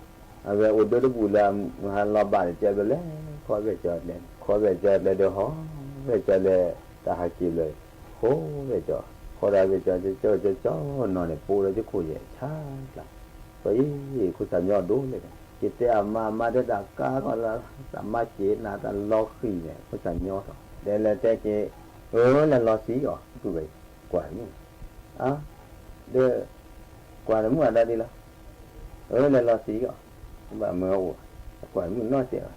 အဝဲအိၣ်ဒၢတဘူၣ်လၢ မုၢ်ဟါလီၤဘၣ်ဒီး ကၠီဘျီလဲၤ ခီဝဲၢ်ကၠီလဲၤ, ခီဝဲၢ်ကၠီလဲၤဒီးဟီၣ်, ဝဲၢ်ကၠီလဲၤ တၢ်ဟးက့ၤဘျီ, ဃိဝဲၢ်ကၠီ, ဃိဒီးဝဲၢ်ကၠီ ကၠီကၠီနီၢ်န့ၣ် ပိဒီးယခိၣ်ယဲၢ်ဆါကျါ, ပှၤအံၤ ခိၣ်စးညီဒိၣ်လဲၣ်, က့ၤတဲအမါ အမါတဲတၢ်ကါခီၣ်လၢ တၢ်မါက့ၤနၤတၢ်လီၤဃံၤန့ၣ် ခိၣ်စးညီထီၣ်, ဒီးလဲၤတဲက့ၤ, အၢ လဲၤလီၤစံအီၤ ပုၢ်ဝဲၢ်, ကွၢ်မုၣ်, အါ, ဒီး ကွၢ်တမုၣ်အဒၣ်ဒ်လီၤ, အၢ လဲၤလီၤစံအီၤ, ဘၣ်မၢအအိၣ်, ကွၢ်တမုၣ်နီတစဲးဘၣ်,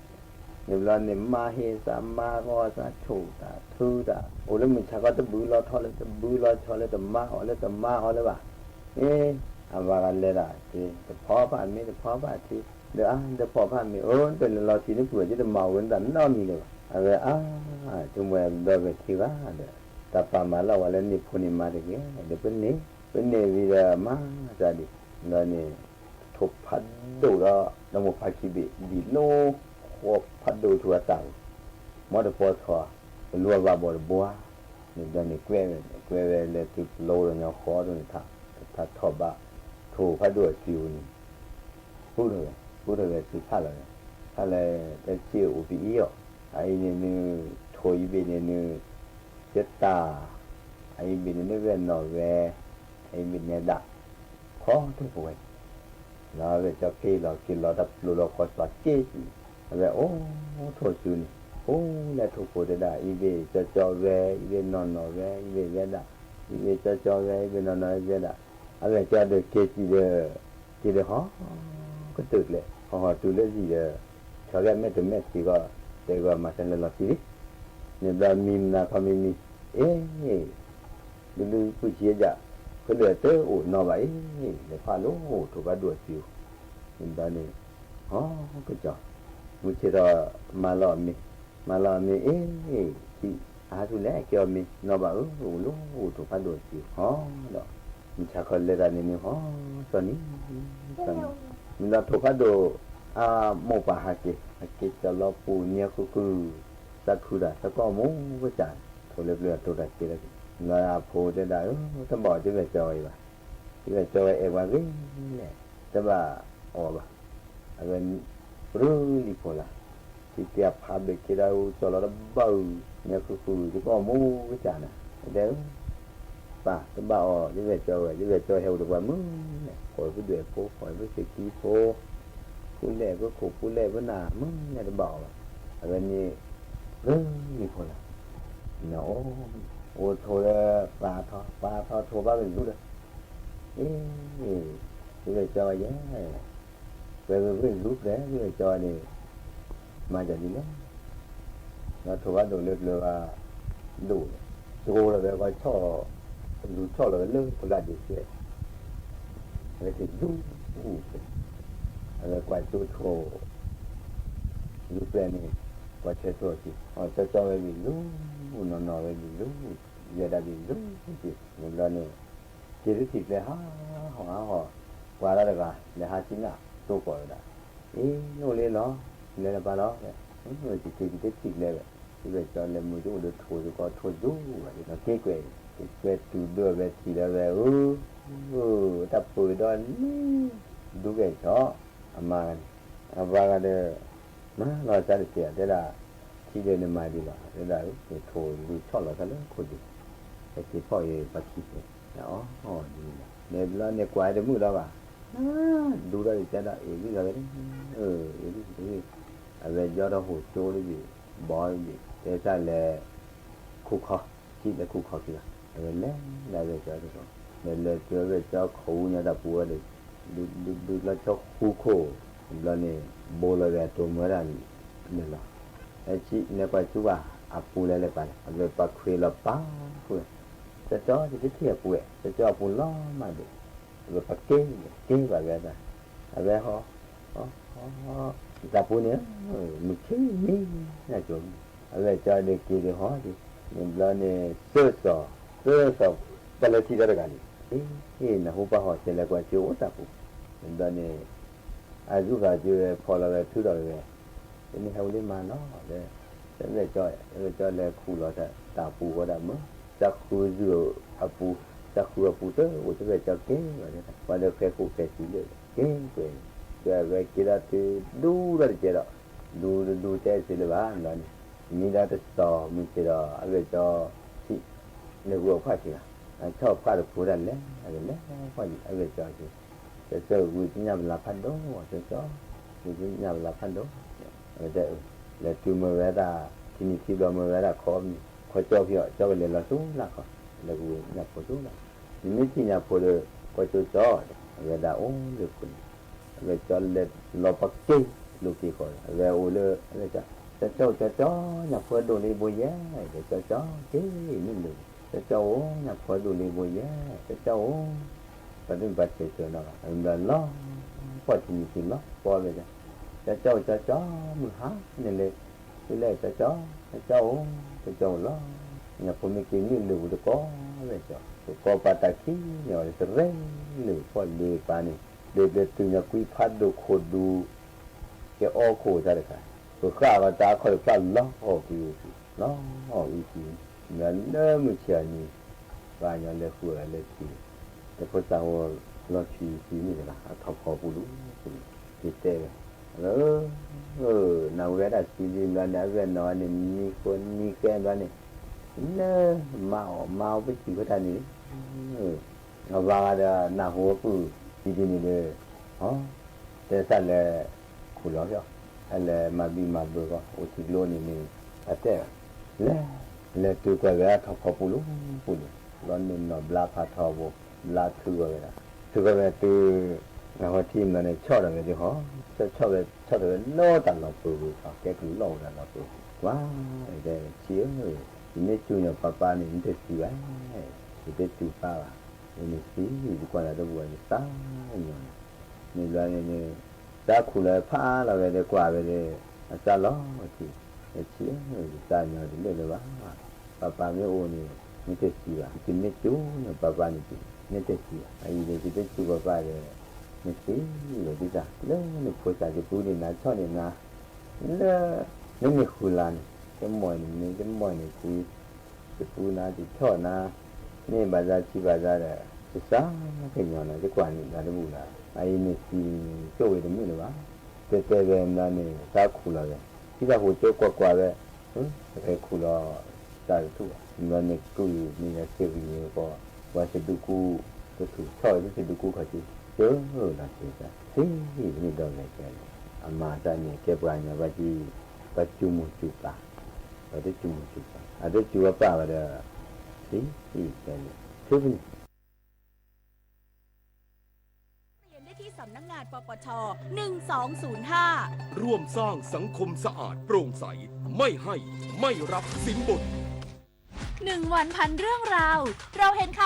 န့ၣ်ဘျီန့ၣ် မါဟ့ၣ်သး မါဂီၤသး ဆိၣ်တၢ်ထုတၢ်, အိၣ်လၢမုၢ်ဆါခီတဘုလီၤထီၣ်လၢ တဘုလီၤဆီလၢ တမါအီၤလၢ တမါအီၤလၢၤဘၣ်, အ့ အဝၤဂၤလဲၤဒၣ်က့ၤ တဖီဖးမ့ၤ တဖီဖးထံ, ဒီးအါ တဖီဖးမ့ၤ အၢ တလဲၤလီၤစံန့ၣ် ပုၢ်ဝဲၢ် ယတမၤဝဲနတၢ်နီတမံၤလၢၤဘၣ်, အဝဲအါ, ဆိကမိၣ်ဝဲဒီးဝဲၢ်ခံဂၤဒီး, တၢ်ပာ်မၤလၢအဝၤလၢန့ၢ်ဖိန့ၢ်မါတဂ့ၤ, ဒီးပန့ၢ်, ပန့ၢ်ဝံၤဒီးမၤတၢ်ဒ်, ဒီးန့ၣ် ထိၣ်ဖးဒိၣ်ဒီး ဒီမိၢ်ဖးခံဘ့ၣ် ဒံၣ်လိ, ဃီဖးဒိၣ်ထူၣ်အတၢ်, မီတပီထီၣ်, ကလူအဘၣ်ဘီၣ်တဘှါ, န့ၣ်ဒီးန့ၣ်ကွဲဝဲ, ကွဲဝဲလၢသုးပျိဒီးညီဃီဒိၣ်န့ၣ်ထး, ထးထီၣ်ဘၣ်, ထိၣ်ဖးဒိၣ်အစုန့ၣ်, ပူထီၣ်ဝဲ, ပူထီၣ်ဝဲသုးဖးလီၤဝဲ, ဖးလီၤ, တၢ်စ့အိၣ်ဖဲအံၤအီၤ, အအံၤန့ၣ်နုၤ, ထိၣ်အံၤဘ့ၣ်န့ၣ်နုၤ, ကတၢ်, အအံၤဘ့ၣ်န့ၣ်နုၤဝဲၢ်နီၢ်ဝဲ, အအံၤဘ့ၣ်န့ၣ်ဒၣ် ခီထိၣ်ပဝဲ, လီၤဝဲၢ်ကၠီက့ၤလီၤက့ၤလီၤတၢ်ပျိလီၤဃီသွးက့ၤ, အဝဲအိၣ်ထိၣ်စုန့ၣ်, အိၣ်လၢထိၣ်ဖိတဲဒၣ် အံၤဘ့ၣ်ကၠီကၠီဝဲ, အံၤဘ့ၣ်နီၢ်နီၢ်ဝဲ, အံၤဘ့ၣ်ဝဲဒၣ်, အံၤဘ့ၣ်ကၠီကၠီဝဲ, အံၤဘ့ၣ်နီၢ်နီၢ်ဝဲဒၣ်, အဝဲၢ်ကၠီဒီးက့ၤစံးဒီး, က့ၤဒီးဟီၣ်, ကတၢၢ်ကျဲ, ဟီၣ်ဟီၣ်တုၤလၢစံးဒီး, ဆီးဂဲၤမဲာ်တမဲာ်စံးဂီၢ်, တဲဂီၢ်မၤစၢၤလဲၤလီၤစံးလံ, န့ၣ်ဘျီမံမနၤခီမံမံ, အ့ ဒုးဒုးပုၢ်ဆံးအယၣ်, ဖဲလၢတအိၣ်နီၢ်ဘၣ်အံၤ, လဲၤဖးလိာ်ထိၣ်ဖးဒိၣ်အစု, န့ၣ်ဘျီန့ၣ်, ဟီၣ်ကစီၤ, မုၢ်ဆ့ၣ်ထီၣ်မၤလီၤအီၤမ့ၤ, မၤလီၤအီၤမ့ၤအ့, ထံအါထူၣ်လဲၣ်ကဲအီၤမ့ၤနီၢ်ဘၣ်ဧၢ, အိၣ်လိာ်ထိၣ်ဖးဒိၣ်အစုဟီၣ်ဒီး, မုၢ်ဆါခီလဲၤတၢ်န့ၣ်န့ၣ်ဟီၣ်, စီၤနံၤ, စီၤနံၤ, မ့ၢ်လီၤထိၣ်ဖးဒိၣ်, အမိၢ်ပၢ်ဟးက့ၤ, ဟးက့ၤကၠီလီၤပူၤနံၤဃုာ်ဃုာ်, သးခုတၢ်သးကီၢ်မိၢ်ကစၢ်, ထိၣ်လၢပျၢၤအတိၤတၢ်က့ၤလီၤက့ၤ, လီၤအဖိတဲဒၣ်ဧၢ, တဘၣ်အီၣ်တဝဲၢ်ကၠီဝဲအံၤဘၣ်, တဝဲၢ်ကၠီဝဲအဲၣ်ပှၤဂ့ၤလဲၣ်, တဘၣ်အီၣ်ဘၣ်, အဝဲ, ပရူလံၤဖိလၢ်, ထံက့ၤအဖးဘ့ၣ်က့ၤဒၣ်အူကၠီလီၤတဘၣ်အူ, နံၤဃုာ်ဃုာ် ယကီၢ်မိၢ်ကစၢ်နၤ, တဲဧၢ, ပၢ်တဘၣ်အီၣ်တဝဲၢ်ကၠီဝဲ, တဝဲၢ်ကၠီဟဲအိၣ်ဒီးပှၤမုၢ်လဲၣ်, ကိးပဒွဲၣ်ဖိ ကိးပသ့ၣ်ခံဖိ, ဖူလဲၣ်ပခိၣ်ဖူလဲၣ်ပနၢ်မုၢ်လဲၣ်တဘၣ်အီၣ်ဘၣ်, အဝဲန့ၣ်, ပရူလံၤဖိလၢ်, အိၣ်ထိၣ်လၢပၢ်ထီၣ် ပၢ်ထီၣ်ထိၣ်ဘၣ်ကဒူဒီး, အ့ သုဝဲၢ်ကၠီယဲ, ပှဲၤဝဲၢ်ဂုၢ်ပှဲၤ သုဝဲၢ်ကၠီန့ၣ် မၤဒ်လဲၣ်, ဒီးထိးဘၣ်ဒိးလၢပျၢၤဘၣ်ဒိၣ်, ကအိၣ်လီၤဝဲကီၢ်ဆီၣ်, လူၤဆီၣ်လီၤဝဲလၢဖိလၢ်ဒ့စဲး, အဝဲသ့ၣ်ဒူၣ်, အဝဲကွၢ်ကၠိထိး လူၤပျဲၢ်န့ၣ်, ကွၢ်ဆၢထိးက့ၤ, အကၠီကၠီဝဲဘ့ၣ်လူၤ, နီၢ်နီၢ်ဝဲဘ့ၣ်လူၤ, ယဲဒၣ်ဘ့ၣ်လူၤက့ၤ, န့ၣ်ဘျီန့ၣ်, က့ၤတထံၣ်ကျဲဟးဟီၣ်ဟးဟီၣ်, ပှၤလၢတဂၤ လဲၤဟးဆံနၢ်တိကိးဝဲဒၣ်, အ့ အိၣ်လၢလီၤ, လဲၤလၢပၢ်လီၤ, က့ၤက့ၤတထံၣ်ကျဲဝဲ, သုဝဲၢ်ကၠီလဲၤမုာ်တအိၣ်ဒီးထိးသကိးထိးဒူၣ်ဝဲ, ဒီးက့ၤကွဲး, က့ၤကွဲးတုၤဒိၣ်ဝဲထံၣ်လၢဝဲဧၢ တၢ်ပၢၤဒီးလံ, ဒူကဲၣ်ဆီ, အမါဂၤန့ၣ်, အဝၤဂၤဒီး, မၤလီၤစၢ်တစဲး တဲဒၣ်, ထံဒၢးန့ၣ်မၤဒ်လဲၣ် တဲဒၣ်, ထိးလူၤဆီၣ်လီၤသးလၢခိၣ်ဒူၣ်, ဟဲက့ၤဖီၣ်အံၤပှၤခံဖျၢၣ်, အီၤဒ်န့ၣ်လီၤ, န့ၣ်ဘျီန့ၣ်ကွၢ်တမုာ်လီၤဘၣ်, ဒူဒီးယတဲဒၣ် အ့ၣ်ဂံၢ်ဂၤဝဲ, အ့ၣ်ဂံၢ်ဂ့ၤ, အဝဲယီဒီးဟိၣ်ကၠိတဘ့ၣ်, ဘီတဘ့ၣ်, တဲဆၣ်လဲၤ, ခိၣ်ခီ, ထံၣ်လၢခိၣ်ခီခံဂၤ, အဝဲလဲၤလၢအဝဲၢ်ကၠီတခီ, လဲၤလဲၤတုၤအဝဲၢ်ကၠီခိၣ်အူညါတၢ်ပူၤဝဲဒီး, ဒုးဒုးလီၤဆီဃူခိၣ်, ဘျီန့ၣ်, ဘိလီၤဝဲအတိၤမၢတၢ်န့ၣ်လီၤ, ဟဲဆံးလဲၤကွၢ်ဆူဘၣ်အပူၤလၢလဲၤပာ်လဲၣ် အဝဲပာ်ခွဲးလီၤပာ်ဃုာ်, ကၠီကၠီ ယတထံၣ်အပူၤဝဲ ကၠီကၠီအပူၤလီၤမးဒီး, အဝဲပာ်က့ၤက့ၤဘၣ်ဝဲဒၣ်, အဝဲဟီ, တၢ်ပူၤန့ၣ်, မုၢ်ဆ့ၣ်မံနၢ်ကၠီ, အဝဲၢ်ကၠီဒုးက့ၤဒုးဟီက့ၤ, န့ၣ်ဘျီန့ၣ်, သၢစီၤ, သၢစီၤ, ပလဲၤထံၣ်ဒီးတဂၤန့ၣ်, နၢ်ဟူပၢ်ဟီၣ်ဆဲးလဲၤကွၢ်ကၠိအိၣ်တၢ်ပူၤ, န့ၣ်ဘျီန့ၣ်, အဂုၤဂၤကၠိဝဲဖီၣ်လီၤဝဲထုးထီၣ်ဝဲ, တမ့ၢ်ဟဲအိၣ်လၢမၤနီၤ, တဝဲၢ်ကၠီ, တဝဲၢ်ကၠီလဲၤခူၣ်လီၤတၢ်ပူၤဃီဒၣ်မုၢ်, သးဃုအပူၤ, သးဃုအပူၤတအိၣ် တဝဲၢ်ကၠီက့ၤဝဲ, ပှၤဒီးဃဲၤဃိၣ်ဃဲၤစံးလၢ, က့ၤကွဲၤ, ဒီးအဝဲက့ၤဒီးတုၤဒူဒီးတကဲးဒီး, ဒူဒူဒူတဲစ့လၢၤဘၣ်န့ၣ်, မံဒီးတစီၤမုၢ်ဆ့ၣ်ဒီး အဝဲၢ်ကၠီ, လဲၤဂုာ်အီၣ်ဖှၣ်ဆ့ၣ်လီၤ, ဆီၣ်ဖှၣ်တဖိဒၣ်လဲၣ်, အဝဲလဲၤဖှၣ်အဝဲၢ်ကၠီက့ၤ, ကၠီကၠီဂုာ်ကညၣ်ပလၤဖးဒိၣ်, ကၠီကၠီ, ဂုာ်ကညၣ်ပလၤဖးဒိၣ်, အဝဲတဲ, လဲၤတုၤမ့ၢ်ဝဲဒၣ်, ထံနံၤထံဘျီမ့ၢ်ဝဲဒၣ်ခီ, ခီကၠီဖံးအီၤ ကၠီကလဲၤလီၤဆူလၢ်ခီ, လဲၤဂုာ်ညၣ်ဖိဆူလၢ်, နမ့ၢ်ထံၣ်ညၣ်ဖိဒီး, ကွၢ်ကၠိကၠီ, အဝဲဒၣ်အိၣ်လၢခိၣ်န့ၣ် အဝဲၢ်ကၠီလဲၤလီၤပှၤက့ၤ, လိၤက့ၤဃီ, အဝဲအိၣ်လၢအဝဲၢ်ကၠီ, ကၠီကၠီကၠီကၠီ, ညၣ်ဖိဒိၣ်လၢဘိယဲ, ကၠီကၠီကၠီ, က့ၤမ့ၢ်လိၤ, ကၠီကၠီဧၢ, ညၣ်ဖိဒိၣ်လၢဘိယဲ, ကၠီကၠီဧၢ, ပှၤတမ့ၢ်ပှၤဆဲးဆဲးနီၤဘၣ်, အဝဲဘျီလီၤ, ပှၤထံနံၤထံလီၤပှီၢ်ဝဲဒၣ်, ကၠီကၠီကၠီကၠီ, မုၢ်ဟါန့ၣ်လၢ, သုလဲၣ်ကၠီကၠီ, ကၠီကၠီဧၢ, ကၠီကၠီဧၢလီၤ, ညၣ်ဖိမ့ၢ်က့ၤမ့ၢ်လိၤပူၤတကီဝဲကၠီ, တကီပှၤတၢ်ခံန့ၣ်အီၤလၢတရဲလၢာ် ပှၤလ့ၤပှၤန့ၣ်, ဘျဲးဘျဲးတုၤညါကွံဖးဒိၣ်ခိၣ်ဒူ ကဲအီခိၣ်တၢ်တခါ, ပဃၣ်ဂီၤတၢ်ခီၣ်တဖျၣ်လီၤအီၣ်ကွံအူကွံ, လီၤအီၣ်အူကွံ, လၢမုၢ်ဆ့ၣ်အနံၤ, ပှၤကညီလဲၤဃုအီၤလၢထံ, တဖိသၣ်ဝဲလီၤဆံးဆံးန့ၣ်တဂၤ အထီၣ်ဖီပူၤလူၤပူၤန့ၣ်, က့ၤတဲဝဲ, အၢ, နၢ်ဟူဝဲဒၣ်စံးဒ်န့ၣ်ဘျီန့ၣ် အဝဲၢ်နီၤန့ၣ် နံၤဃီနံၤဃဲဘျီန့ၣ်, လၢမၤအီၣ်မၤအီၣ်ပစံးဝဲတၢ်န့ၣ်, အဝၤဂၤဒီးနၢ်ဟူအပုၢ်ဒ်န့ၣ်ဒီး, တဲသးလဲၤ, ခူၣ်လီၤဖဲအီၤ, ဟဲလဲၤမၤဘံၣ်မၤဘၢၣ်ဃီ အိၣ်ထံကျိန့ၣ်န့ၣ်, အတဲ, လဲၤ, လဲၤတုၤကွၢ်ဝဲဒၣ်ထီၣ်ဖီပူၤလူၤပူၤန့ၣ်, ဘျီန့ၣ်နီၢ်ဘျါဖးထီဘိ, ဘျါထုးဂီၤဝဲဒၣ်, ထုးဂီၤဝဲတုၤ, နၢ်ဟူထံဘျီန့ၣ် ဆီၣ်ဒီးဝဲဒၣ်ဃီ, ဆီၣ်ဆီၣ်ဝဲ ဆီၣ်ထီၣ်ဝဲလီၤတၢ်လီၤပၢၤပူၤ, ကဲကလူးလီၤဝဲဒၣ်လီၤပၢၤပူၤ, ကွၢ်, တဲဆံးဧၢ, ယမ့ၢ်စူၢ်ညီၣ်ပၢ်ပၢ်န့ၣ် ယတစံးဘၣ်, ယတစူၢ်ပၢ်ဘၣ်, ယန့ၣ်စံး, ယကွၢ်လၢတဘူၣ်ဘၣ် ယသးညီန့ၣ်, န့ၣ်ဘျီန့ၣ်န့ၣ်, သးခူၣ်လီၤဖးလီၤဝဲဒီးကွၢ်ဝဲဒီး, အသးလီၤထံ, ယဆံးဧၢ, ယသးညီတလၢာ်လၢၤဘၣ်, ပၢ်ပၢ်မ့ၢ်အိၣ်န့ၣ်, မ့ၢ်တစံးဘၣ်, ယမ့ၢ်စူၢ်ညီၣ်ပၢ်ပၢ်န့ၣ်, မ့ၢ်တစံးဘၣ်, အအံၤန့ၣ် ယတစူၢ်ပၢ်ပၢ်ဒီး, မ့ၢ်စံးလီၤသုသး, လၢနဖိသၣ်ကပူၤန့ၣ်နၤ ဆီၣ်န့ၢ်နၤ, လၢ, နမ့ၢ်ဃုလၤန့ၣ် တမီၢ်န့ၣ် မ့ၢ်တမီၢ်န့ၣ် ကပူၤနၤ တဆီၣ်နၤ, မ့ၢ်ဘၣ်သးဆံးဘၣ်သးဒီး, ယသးကညီၤနၤ ယကွၢ်န့ၢ်နၤတဘူၣ်လၢၤ, အအံၤန့ၣ်စံးန့ၣ် ကၠိၣ်ဝဲတမုာ်လၢၤဘၣ်, တဲတဲဝဲမနုၤန့ၣ် သးခူၣ်လီၤဝဲ, ထံၣ်တၢ်ဟိၣ်ကၠိကွၢ်ကွၢ်ဝဲ, တဟဲခူၣ်လီၤ, သးတထူၣ်ဘၣ်, မနုၤန့ၣ်ကုၢ်န့ၣ် ယစ့ၢ်ကီးန့ၣ်ဃီ, ပှၤသဒူၣ်ကူ, တထူၣ်ဆီၣ်ဝဲသဒူၣ်ကူခီၣ်ထံး, ကၠိလီၤစ့ၢ်ကီး, သ့ၣ်န့ၣ်ဒီးဂဲၤကဲလီၤ, အမၤတၢ်န့ၣ် ကဲပှၤကညီဘၣ်ကံ, ပှၤစူၢ်မိၢ်စူၢ်ပၢ်, ပှၤတစူၢ်မိၢ်စူၢ်ပၢ်, အတစူၢ်ပၢ်ဘၣ်ဒီး, သ့ၣ်ကဲလီၤ, ထုကန့ၣ် ที่สำนักงาน ปปช หนึ่งสองศูนย์ห้า ร่วมสร้างสังคมสะอาดโปร่งใส ไม่ให้ ไม่รับสินบน หนึ่งวันพันเรื่องราว เราเห็นข่าว